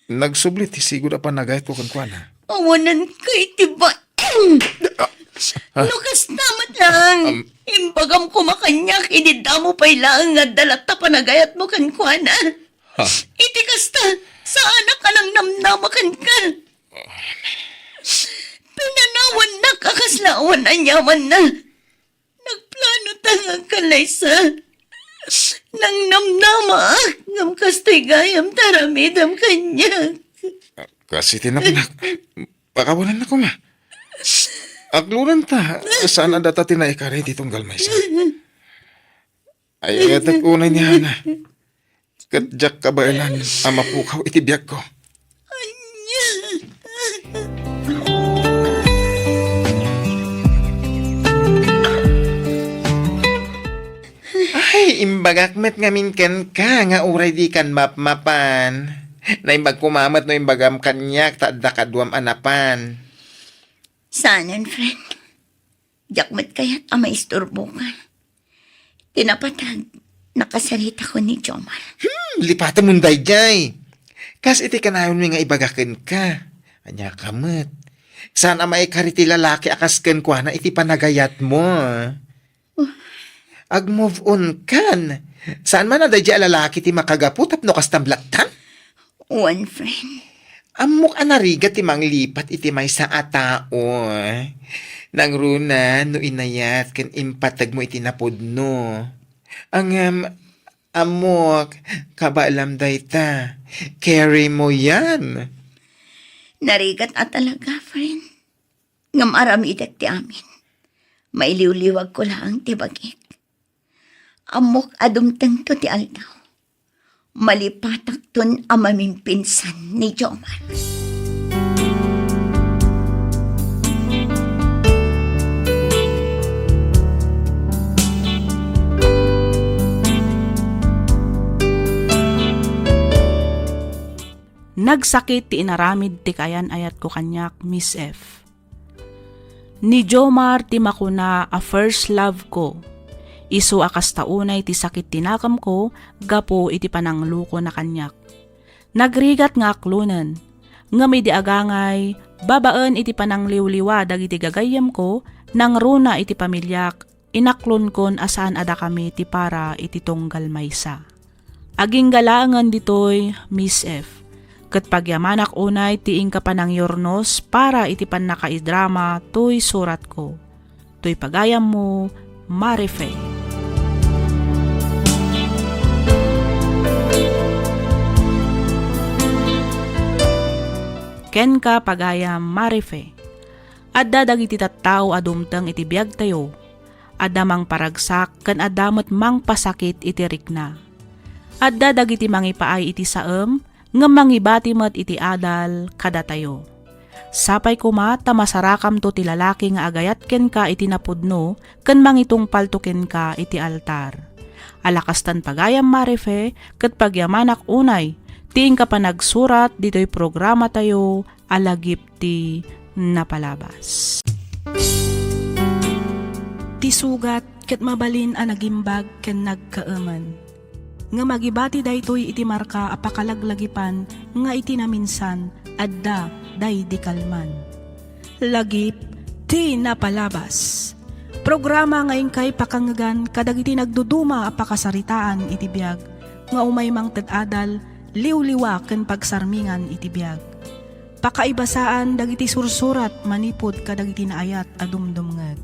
Nagsubli ti sigud a panagayatko kenkuana. Awananka iti bain. Ah, ah. No kasta met lang, Am- imbagam koma kaniak idi damo pay laeng nga adda latta panagayatmo kenkuana. Ha? Iti kasta, saanak a nangnamnama kenka. Pinanawannak a kasla awan aniamanna. Nagplano ta nga agkallaysa. Nangnamnamaak, ngem kastoy gayam ti aramidem kaniak. Kas iti napanak, pakawanannak koma. Aglonanta, saan a data ti naikari ti tunggal maysa. Ay, ayatek unay ni Hana. Ket diak kabaelan a mapukaw iti biagko. Ania? Ay, imbagak met ngamin kenka nga uray dikan mapmapan. Naimbag koma met no imbagam kaniak ta adda kaduam a napan. Saanen, friend. Diak met kayat a maisturboka. Ti napatag, nakasaritakon ni Jomar. Hmm, lipatemon daydiay. Kas iti kanayonmi nga ibaga kenka. Ania ka met? Saan a maikari ti lalaki a kas kenkuana iti panagayatmo. Agmove on kan. Saan man a daydiay a lalaki ti makagapu tapno kastam lattan? Wen, friend. Ammok a narigat ti manglipat iti maysa a tao. Nangruna no inayat ken impategmo iti napudno. Ngem, ammok, kabaelam dayta. Carry mo yan. Narigat a talaga, friend. Ngem aramidek ti amin. Mailiwliwagko laeng ti bagik. Ammok a dumtengto ti aldaw. Malipatakton a mamimpinsan ni Jomar. Nagsakit ti inaramid ti kayan-ayatko kaniak, Miss F. Ni Jomar ti makuna a first love ko. Isu a kasta unay ti sakit ti nakemko gapu iti pananglukona kaniak. Nagrigat nga aklonen, ngem idi agangay, babaen iti panangliwliwa dagiti gagayyemko, nangruna iti pamiliak, inaklonkon a saan a dakami ti para iti tunggal maysa. Agingga laengen ditoy, Miss F. Ket pagyamanak unay ti inka panangyurnos para iti pannakaidrama toy suratko. Toy pagayammo, Marife. Kenka, pagayam Marife. Adda dagiti tattao a dumteng iti biagtayo. Adda mangparagsak ken adda met mangpasakit iti rikna. Adda dagiti mangipaay iti saem, ngem mangibati met iti adal kadatayo. Sapay koma ta masarakamto ti lalaki nga agayat kenka iti napudno ken mangitungpalto kenka iti altar. Alakastan pagayam, Marife, ket pagyamanak unay ti inka panagsurat ditoy programatayo a Lagip ti Napalabas. Ti sugat ket mabalin a nagimbag ken nagkaemen. Ngem agibati daytoy iti marka a pakalaglagipan nga iti naminsan, adda daydi kalman. Lagip ti Napalabas. Programa nga inkay pakangngegan kadagiti nagduduma a pakasaritaan iti biag, nga umay mangted adal, liwliwa ken pagsarmingan iti biag. Pakaibasaan dagiti sursurat manipud kadagiti naayat a dumdumngeg.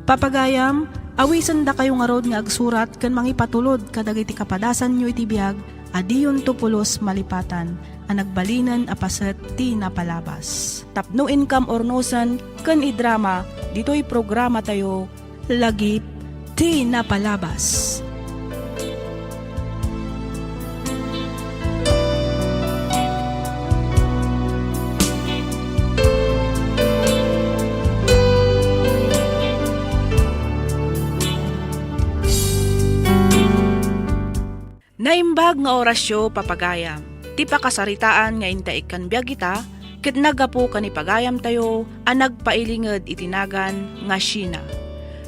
Papagayam, awisendakayo ngarud nga agsurat ken mangipatulod kadagiti kapadasanyo iti biag a diyonto pulos malipatan a nagbalinen a paset ti napalabas. Tapno inkam urnosen ken idrama ditoy programatayo, Lagip ti Napalabas. Naimbag nga orasyo, papagayam. Ti pakasaritaan nga inta ikkan biag ita, ket naggapu ken ni pagayamtayo a nagpailinged iti nagan nga Sheena.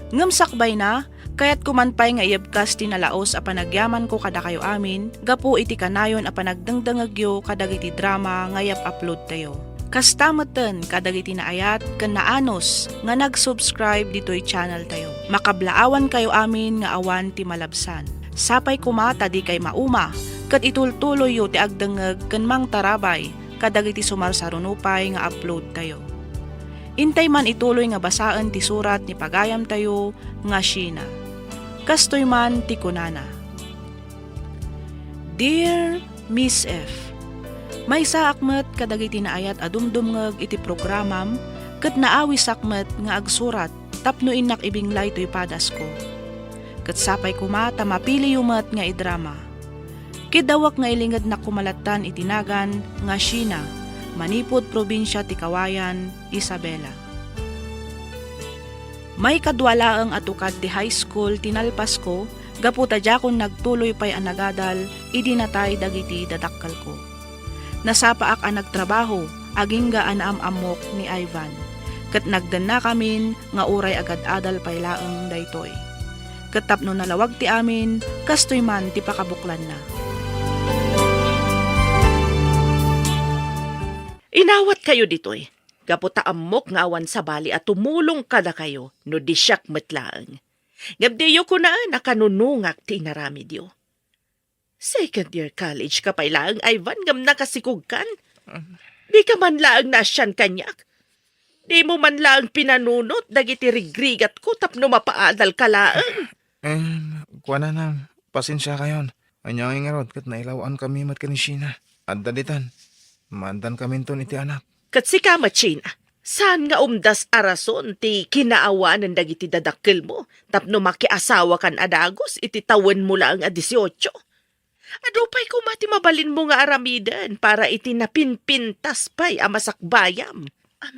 Ngem sakbayna, kayatko man pay nga iyebkas ti nalaus a panagyamanko kadakayo amin gapu iti kanayon a panagdengdengngegyo kadagiti drama nga i-uploadtayo. Kasta metten kadagiti naayat ken naanus nga nag-subscribe ditoy channeltayo. Makablaawankayo amin nga awan ti malabsan. Sapay koma ta dikay mauma ket itultuloyyo ti agdengngeg ken mangtarabay kadagiti sumarsaruno pay nga uploadtayo. Intay man ituloy nga basaen ti surat ni pagayamtayo nga Sheena. Kastoy man ti kunana, Dear Miss F, maysaak met kadagiti naayat a dumdumngeg iti programam ket naawisak met nga agsurat tapno innak ibinglay toy padasko. Ket sapay koma ta mapiliyo met nga idrama. Kiddawek nga ilingednak koma lattan iti nagan nga Sheena, manipud probinsia ti Cauayan, Isabela. Maikadua laeng a tukad ti high school ti nalpasko gapu ta diakon nagtuloy pay a nagadal idi natay dagiti dadakkelko. Nasapaak a nagtrabaho agingga a naam-ammok ni Ivan, ket nagdennakamin nga uray agad-adal pay laeng daytoy. Ket tapno nalawag ti amin, kastoy man ti pakabuklanna. Inawatkayo ditoy, gapu ta ammok nga awan sabali a tumulong kadakayo no di siak met laeng. Ngem diyo kunaen a kanunongak ti inaramidyo. Second year college ka pay laeng, Ivan, ngem nakasikogkan? Dika man laeng naasian kaniak? Dimo man laeng pinanunot dagiti rigrigatko tapno mapaadalka laeng? Eh, kuana, Nang, pasensiakayon. Ania ngay ngarud ket nailaw-ankami met ken ni Sheena. Adda ditan, maaddankaminton iti anak. Ket sika met, Sheena, saan nga umdas a rason ti kinaawanen dagiti dadakkelmo tapno makiasawakan a dagus iti tawenmo laeng a dieciocho? Adu pay koma ti mabalinmo nga aramiden para iti napinpintas pay a masakbayam. Am,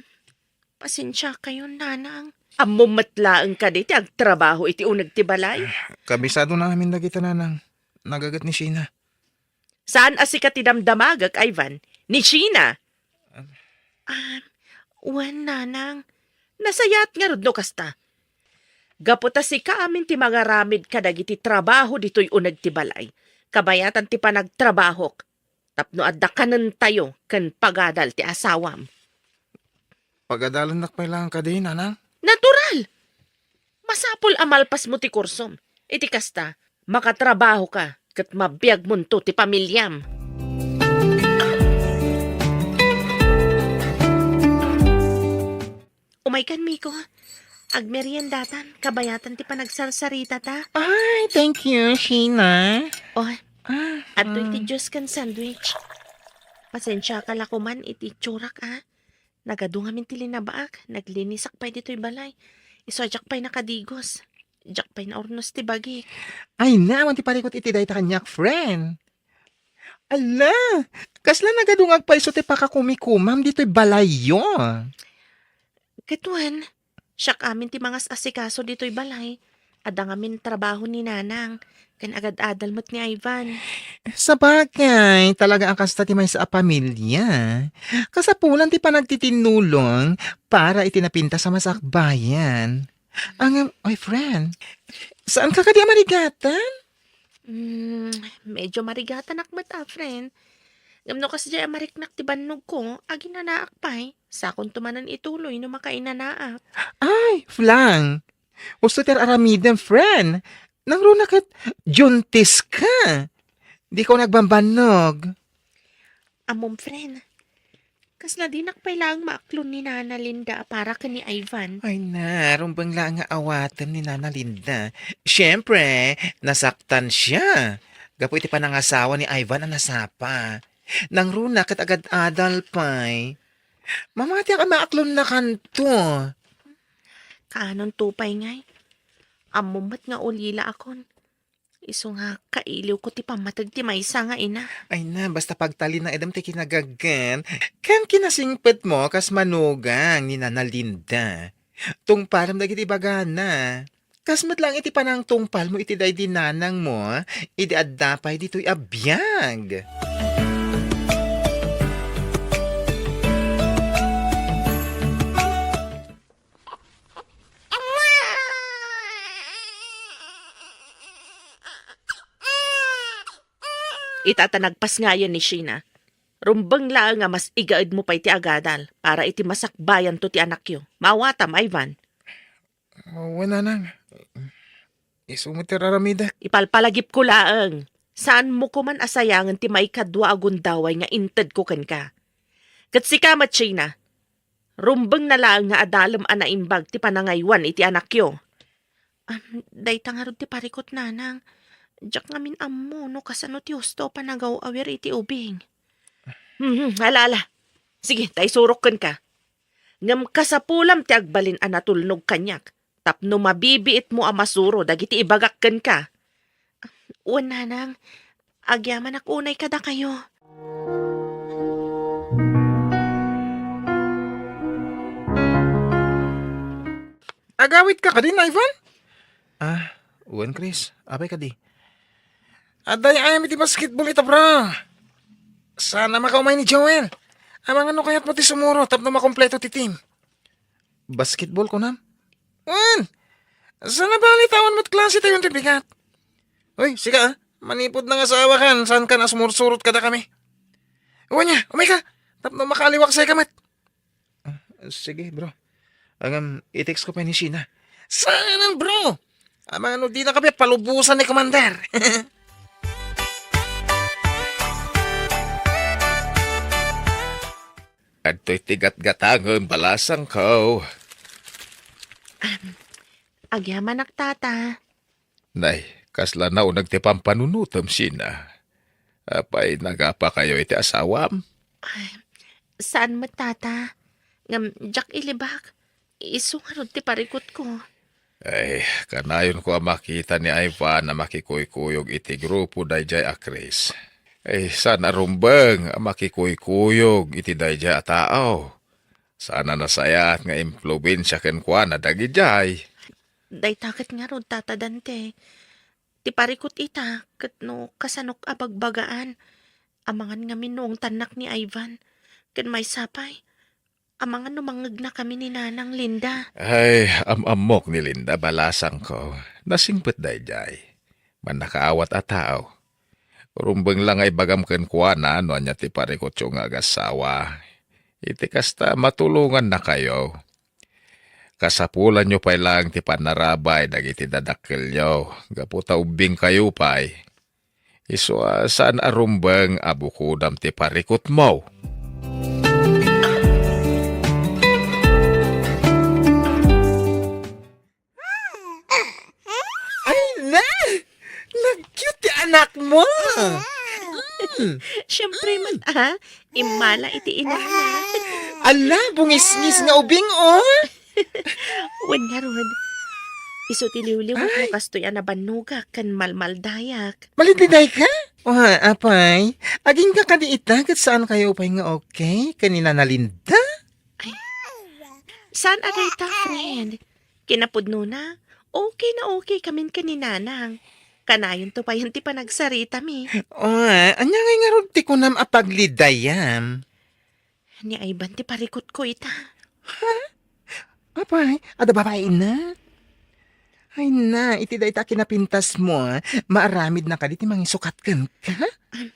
pasensiakayon, Nanang. Ammom met laeng kadi ti agtrabaho iti uneg ti balay? Kabisadona amin dagita, Nanang. Nagaget ni Sheena. Saan a sika ti damdamagek, Ivan? Ni Sheena? Ah, wen, Nanang. Nasayaat ngarud no kasta. Gapu ta sika amin ti mangaramid kadagiti trabaho ditoy uneg ti balay, kabayatan ti panagtrabahok, tapno adda kanentayo ken pagadal ti asawam. Pagadalennak pay laeng kadi, Nanang? Natural! Masapul a malpasmo ti kursom. Iti kasta, makatrabahoka ket mabiagmonto ti pamiliam. Umaykan, Miko. Agmeriendatan, kabayatan ti panagsarsaritata. Ay, thank you, Sheena. Oh, ah, adtoy ti juice ken sandwich. Pasensiaka la koman iti itsurak, a. Nagadu ngamin ti linabaak, naglinisak pay ditoy balay. Isu a diak pay nakadigos. Diak pay naurnos ti bagik. Ay, na, awan ti parikut iti dayta kaniak, friend. Ala, kasla nagadu nga agpayso ti pakakumikumam ditoy balayyo? Ket wen, siak amin ti mangas-asikaso ditoy balay. Adda ngamin trabaho ni Nanang, ken agad-adal met ni Ivan. Sabagay, talaga a kasta ti maysa a pamilia. Kasapulan ti panagtitinnulong para iti napintas a masakbayan. Ang, my friend, saan ka kadi a marigatan? Hmm, medyo marigatanak met a, friend. Ngem no kasdiay a mariknak ti bannogko, aginanaak pay. Sakonto manen ituloy no makainanaak. Ay, Flang! Usto ti ar-aramidem, friend. Nangruna ket juntis ka. Dika agbambannog. Ammom, friend. Kasla dinak pay laeng maaklon ni Nana Linda a para ken ni Ivan. Ay na, rumbeng laeng nga awatem ni Nana Linda. Siyempre, nasaktan siya gapu iti panangasawa ni Ivan a nasapa. Nangruna ket agad-adal pay. Mamatiak a maaklonnakanto. Kaanonto pay ngay? Ammom met nga ulila akon. Isu nga kailiwko ti pammateg ti maysa nga ina. Ay na, basta pagtalinaedem ti kinagaggen. Ken kinasingpetmo kas manugang ni Nana Linda. Tungpalem dagiti ibagana. Kas met laeng iti panangtungpalmo iti daydi nanangmo, idi adda pay ditoy a biag. Ita ta nagpasngayen ni Sheena. Rumbeng laeng a mas igaedmo pay ti agadal para iti masakbayanto ti anakyo. Maawatam, Ivan. Wen, nanang. Isu met ti raramidek. Ipalpalagipko laeng. Saanmo koman a sayangen ti maikadua a gundaway nga intedko kenka. Ket sika met, Sheena, rumbengna laeng nga adalem a naimbag ti panangaywan iti anakyo. Am, dayta ngarud ti parikut, nanang. Diak ngamin ammo no kasano ti husto a panagaw-awir iti ubing. Mhm, ala, ala. Sige, ta isurok kenka. Ngem kasapulam ti agbalin a natulnog kaniak tapno mabibiitmo a masuro dagiti ibagak kenka. Wen, nanang, agyamanak unay kadakayo. Agawidka kadi, Ivan? Ah, wen, Chris. Apay kadi? Adda ayam iti basketball ita, bro. Saan a makaumay ni Joel. Amangan no kayatmo ti sumuro tapno makompleto ti team. Basketball, kunam? Wen, saan a bali ta awan met klase tayo ti bigat. Uy, sika, ah. Manipud nangasawakan, saanka a sumursurot kadakami? Wen, nia, umay ka. Tapno makaliwaksay ka met. Ah, sige, bro. Ngem, i-text ko pay ni Sheena. Saan, bro? Amangan no dinaka pay palubosan ni Commander. Adtoy ti gatgatangen, balasangko. Agyamanak, tata. Nay, kasla nauneg ti pampanunotem, Sheena. Apay, nagapakayo iti asawam? Ay, saan met, tata. Ngem diak ilibak. Isu ngarud ti parikutko. Ay, kanayonko a makita ni Ivan a makikuykuyog iti grupo daydiay a Chris. Ay, saan a rumbeng a makikuykuyog iti daydiay a tao. Saan a nasayaat nga impluensia kenkuana dagidiay. Dayta ket ngarud, Tata Dante. Ti parikut ita, ket no kasanok a bagbagaan, amangan ngamin no ungtannak ni Ivan. Ken maysa pay, amangan no mangngegnakami ni Nanang Linda. Ay, am-ammok ni Linda, balasangko. Nasingpet daydiay. Mannakaawat a tao. Rumbeng la nga ibagam kenkuana no ania ti parikutyo nga agassawa. Iti kasta, matulongannakayo. Kasapulanyo pay laeng ti pannarabay dagiti dadakkelyo, gapu ta ubbingkayo pay. Isu a saan a rumbeng a bukodam ti parikutmo. Ay, na! Nag-cute ti anakmo! Mm. Siyempre man, ah. Immala iti inana. Ala, bungisngis nga ubing, oh! Wen ngarud, isu ti liwliwatmo kastoy a nabannogak ken malmaldayak. Malidliday ka? Oh, apay, agingga kadi ita ket saan kayo pay nga okay ken ni Nana Linda? Ay, saan a dayta, friend? Kinapudnona, okay na okay kamin ken ni Nanang. Kanayonto payen ti panagsaritami. Oh, ania ngay ngarud ti kunam a paglidayam? Ni Ivan ti parikutko ita. Ha? Apay, adda babaina? Ay na, iti dayta a kinapintasmo, ah. Maaramidna kadi ti mangisukat kenka? Am,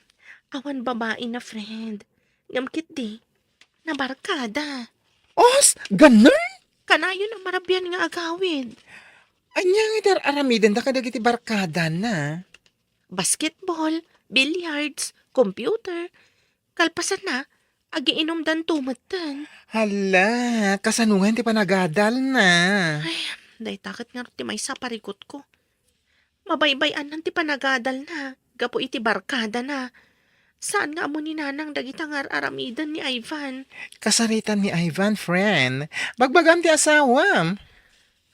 awan babaina, friend. Ngem ketdi, nabarkada. Os, ganun? Kanayon a marabian nga agawid. Ania nga iti ar-aramidenda kadagiti barkadana? Basketball, billiards, computer. Kalpasanna, agiinumdanto metten. Hala, kasano ngayen ti panagadalna? Ay, dayta ket ngarud ti maysa a parikutko. Mabaybay-anan ti panagadalna gapu iti barkadana. Saan nga ammo ni Nanang dagita nga ar-aramiden ni Ivan. Kasaritan ni Ivan, friend. Bagbagam ti asawam.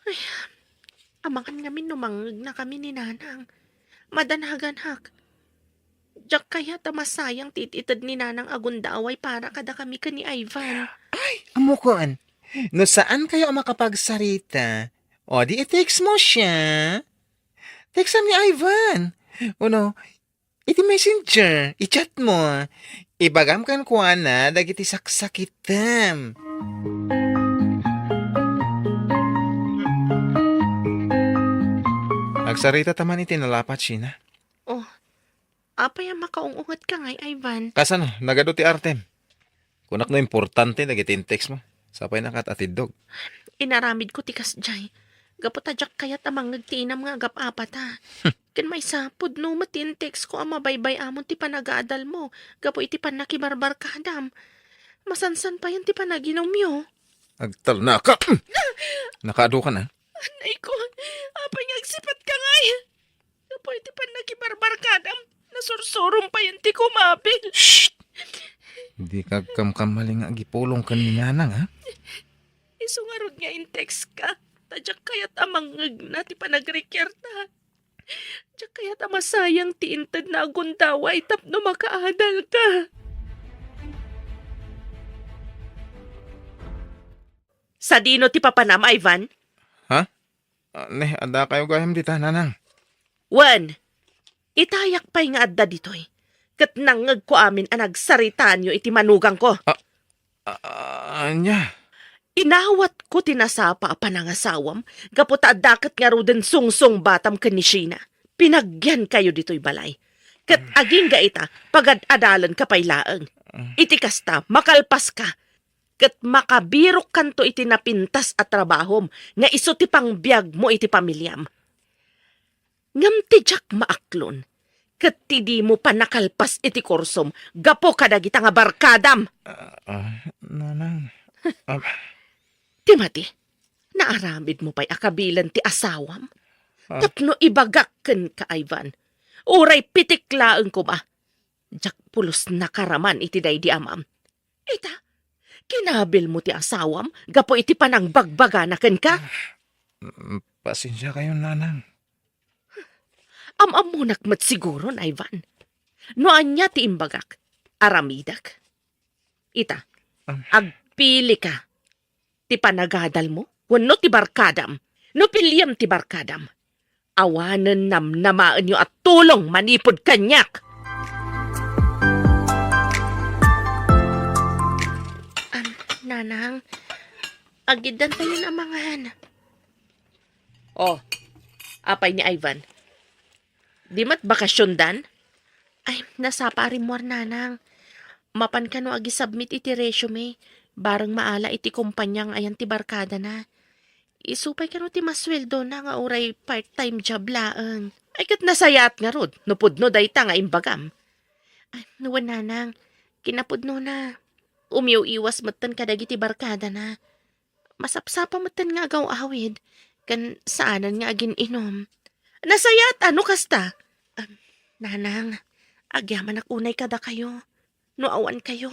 Ay, amangan ngamin no mangngegnakami ni Nanang. Madanaganak. Diak kayat a masayang ti it-ited ni Nanang a gundaway para kadakami ken ni Ivan. Ay, ammokon. No saankayo a makapagsarita, o di i-text mo siya. Textam ni Ivan. Uno, iti messenger, i-chat mo. Ibagam kenkuana dagiti saksakitam. Agsarita ta man iti nalapat, Sheena. Oh, apay a makaung-ungetka ngay, Ivan? Kasano? Nagadu ti artem. Kunak no importante dagiti in-text mo. Sapay na kat atiddog. Inaramidko ti kasdiay. Gapu ta diak kayat a mangngeg ti inam nga agap-apata. Ken maysa, pudno met ti in-text ko a mabaybay-amon ti panagadalmo gapu iti pannakibarbarkadam. Masansan payen ti panaginumyo. Agtalnaka! Nakaadu ka na? Anay ko, apay nga agsipatka ngay? Gapu iti pannakibarbarkadam, nasursurom payen ti kumabil. Shh! Dika agkamkamali nga agipulong ken ni Nanang, ha? Isu ngarud nga in-text ka, ta diak kayat a mangngegna ti panagrikiarta. Diak kayat a masayang ti intedna a gundaway tapno makaadalka. Sadino ti papanam, Ivan? Ha? Ah, ne, adda kayo gayam dita, Nanang. Wen, itayak pay nga adda ditoy, ket nangngegko amin a nagsaritaanyo iti manugangko. Ah, ah, ania? Inawatko ti nasapa a panangasawam gapu ta adda ket ngaruden sungsungbatam ken ni Sheena. Pinagyankayo ditoy balay. Ket agingga ita, pagad-adalenka pay laeng. Iti kasta, makalpaska. Ket makabirokkanto iti napintas a trabahom nga isu ti pangbiagmo iti pamiliam. Ngem ti diak maaklon, ket ti dimo panakalpas iti kursom gapu kadagita nga barkadam. Ah, ah, Nanang. Ah. Timothy, naaramidmo pay a kabilen ti asawam? Ah. Tapno ibagak kenka, Ivan. Uray pitik laeng koma. Diak pulos nakaraman iti daydi amam. Ita, kinabilmo ti asawam gapu iti panangbagbagana kenka? Mm, pasensiakayon, Nanang. Am-ammonak met siguron, Ivan. No ania ti imbagak, aramidek. Ita, Am- agpilika ti panagadalmo wenno ti barkadam. No piliem ti barkadam, awanen namnamaenyo a tulong manipud kaniak. Am, Nanang, agiddantayon a mangan. Oh, apay ni Ivan? Di met bakasiondan? Ay, nasapa a rimmuar, Nanang. Mapan kano agi-submit iti resume, bareng maala iti kompania nga ayan ti barkadana. Isu pay kano ti masueldona nga uray part-time job laeng. Ay, ket nasayaat ngarud, no pudno dayta nga imbagam. Ay, wen, Nanang, kinapudnona, umiw-iwas metten kadagiti barkadana. Masapsapa metten nga agaw-awid, ken saanen nga agin-inum. Nasayaat a no kasta. Am, Nanang, agyamanak unay kadakayo, no awan kayo.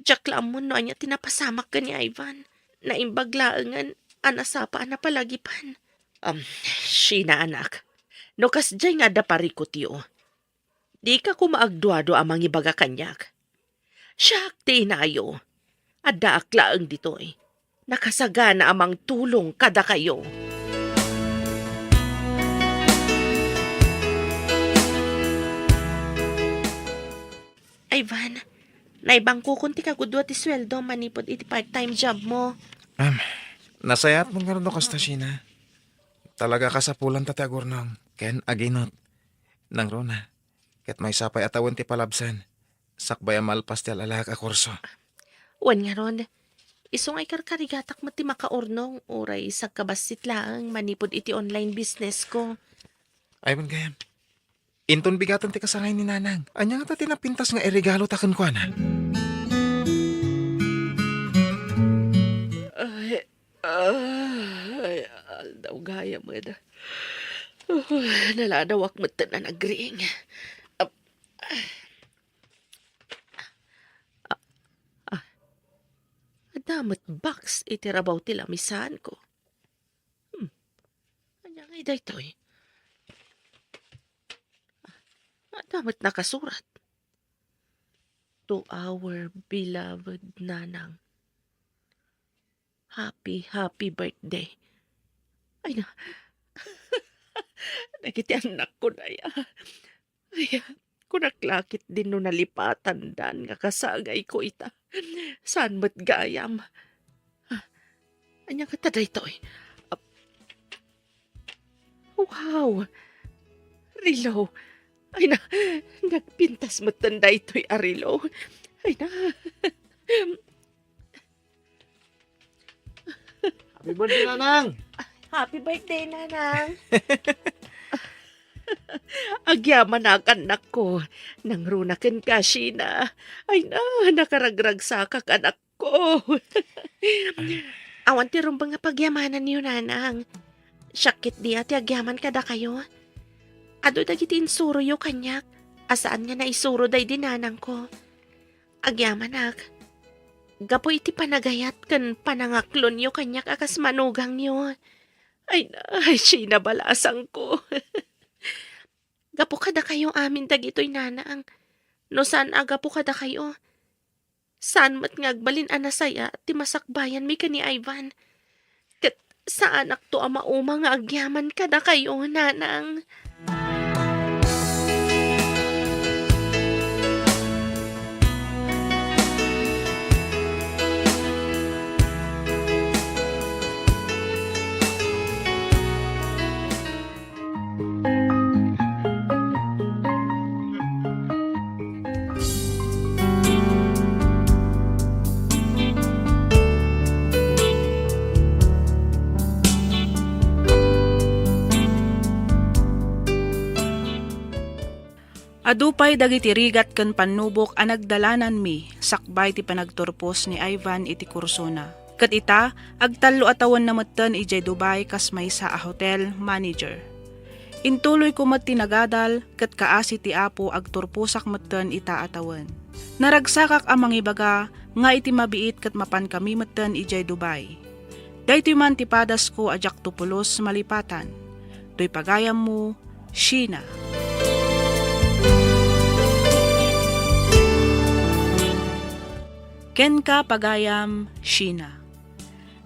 Diak la ammon no ania ti napasamak ken ni Ivan. Naimbag laengen a nasapa a napalagipan. Am, Sheena, anak, no kasdiay nga adda parikutyo, dika koma agduadua a mangibaga kaniak. Siak ti inayo. Addaak laeng ditoy. Nakasagana a mangtulong kadakayo. Ivan, naibangkokon ti kagudua ti sueldo manipud iti part-time job mo. Am, nasayaat mo nga no kasta, Sheena. Talaga kasapulanta ti agurnong ken aginot. Nangruna, ket maysa pay a tawen ti palabsan, sakbay a malpas ti al-alaak a kurso. Wen ngarud, isu nga ikarkarigatak met ti makaurnong, uray sagkabassit laeng manipud iti online business ko. Ay, wen gayam. Inton bigaten ti kasangay ni Nanang, ania ngata ti napintas nga iregalo ta kenkuana? Ay, aldaw gayam met. Uh, naladawak met a nagriing. Ap-, ah, ah, adda met box iti rabaw ti lamisaanko. Hmm. Ania ngay daytoy? Ah, adda met nakasurat. To our beloved Nanang. Happy, happy birthday. Ay na. Dagiti annakko daya. Ay, kunak la ketdin no nalipatandan nga kasagayko ita. Saan met gayam? Ah, ania ngata daytoy? Ah, wow! Relo. Ay na, nagpintas metten daytoy a relo. Ay na. Happy birthday, Nanang! Happy birthday, Nanang! Agyamanak, annakko. Nangruna kenka, Sheena. Ay na, nakaragragsakak, anakko. Awan ti rumbeng a pagyamananyo, Nanang. Siak ketdi a ti agyaman kadakayo. Adu dagiti insuroyo kaniak, a saan nga naisuro daydi nanangko. Agyamanak, gapu iti panagayat ken panangaklonyo kaniak a kas manugangyo. Ay na, ay, Sheena, balasangko. Gapu kadakayo amin dagitoy, Nanang. No saan a gapu kadakayo, saan met nga agbalin a nasaya ti masakbayanmi ken ni Ivan. Ket saanakto a mauma nga agyaman kadakayo, Nanang. Adu pay dagiti rigat ken pannubok a nagdalananmi sakbay ti panagturpos ni Ivan iti kursona. Ket ita, agtallo a tawenna metten idiay Dubai kas maysa a hotel manager. Intuloyko met ti nagadal ket kaasi ti Apo agturposak metten ita a tawen. Naragsakak a mangibaga nga iti mabiit ket mapankami metten idiay Dubai. Daytoy man ti padasko a diakto pulos malipatan. Toy pagayammo, Sheena. Kenka, pagayam, Sheena.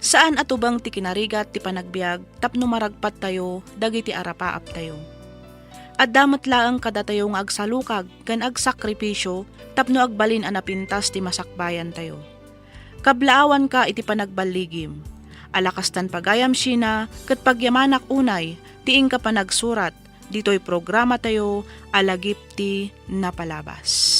Saan a tubeng ti kinarigat ti panagbiag tapno maragpattayo dagiti arapaaptayo. Adda met laeng kadatayo nga agsalukag ken agsakripisio tapno agbalin a napintas ti masakbayantayo. Kablaawanka iti panagballigim. Ala kastan pagayam, Sheena, ket pagyamanak unay ti inka panagsurat ditoy programatayo a Lagip ti Napalabas.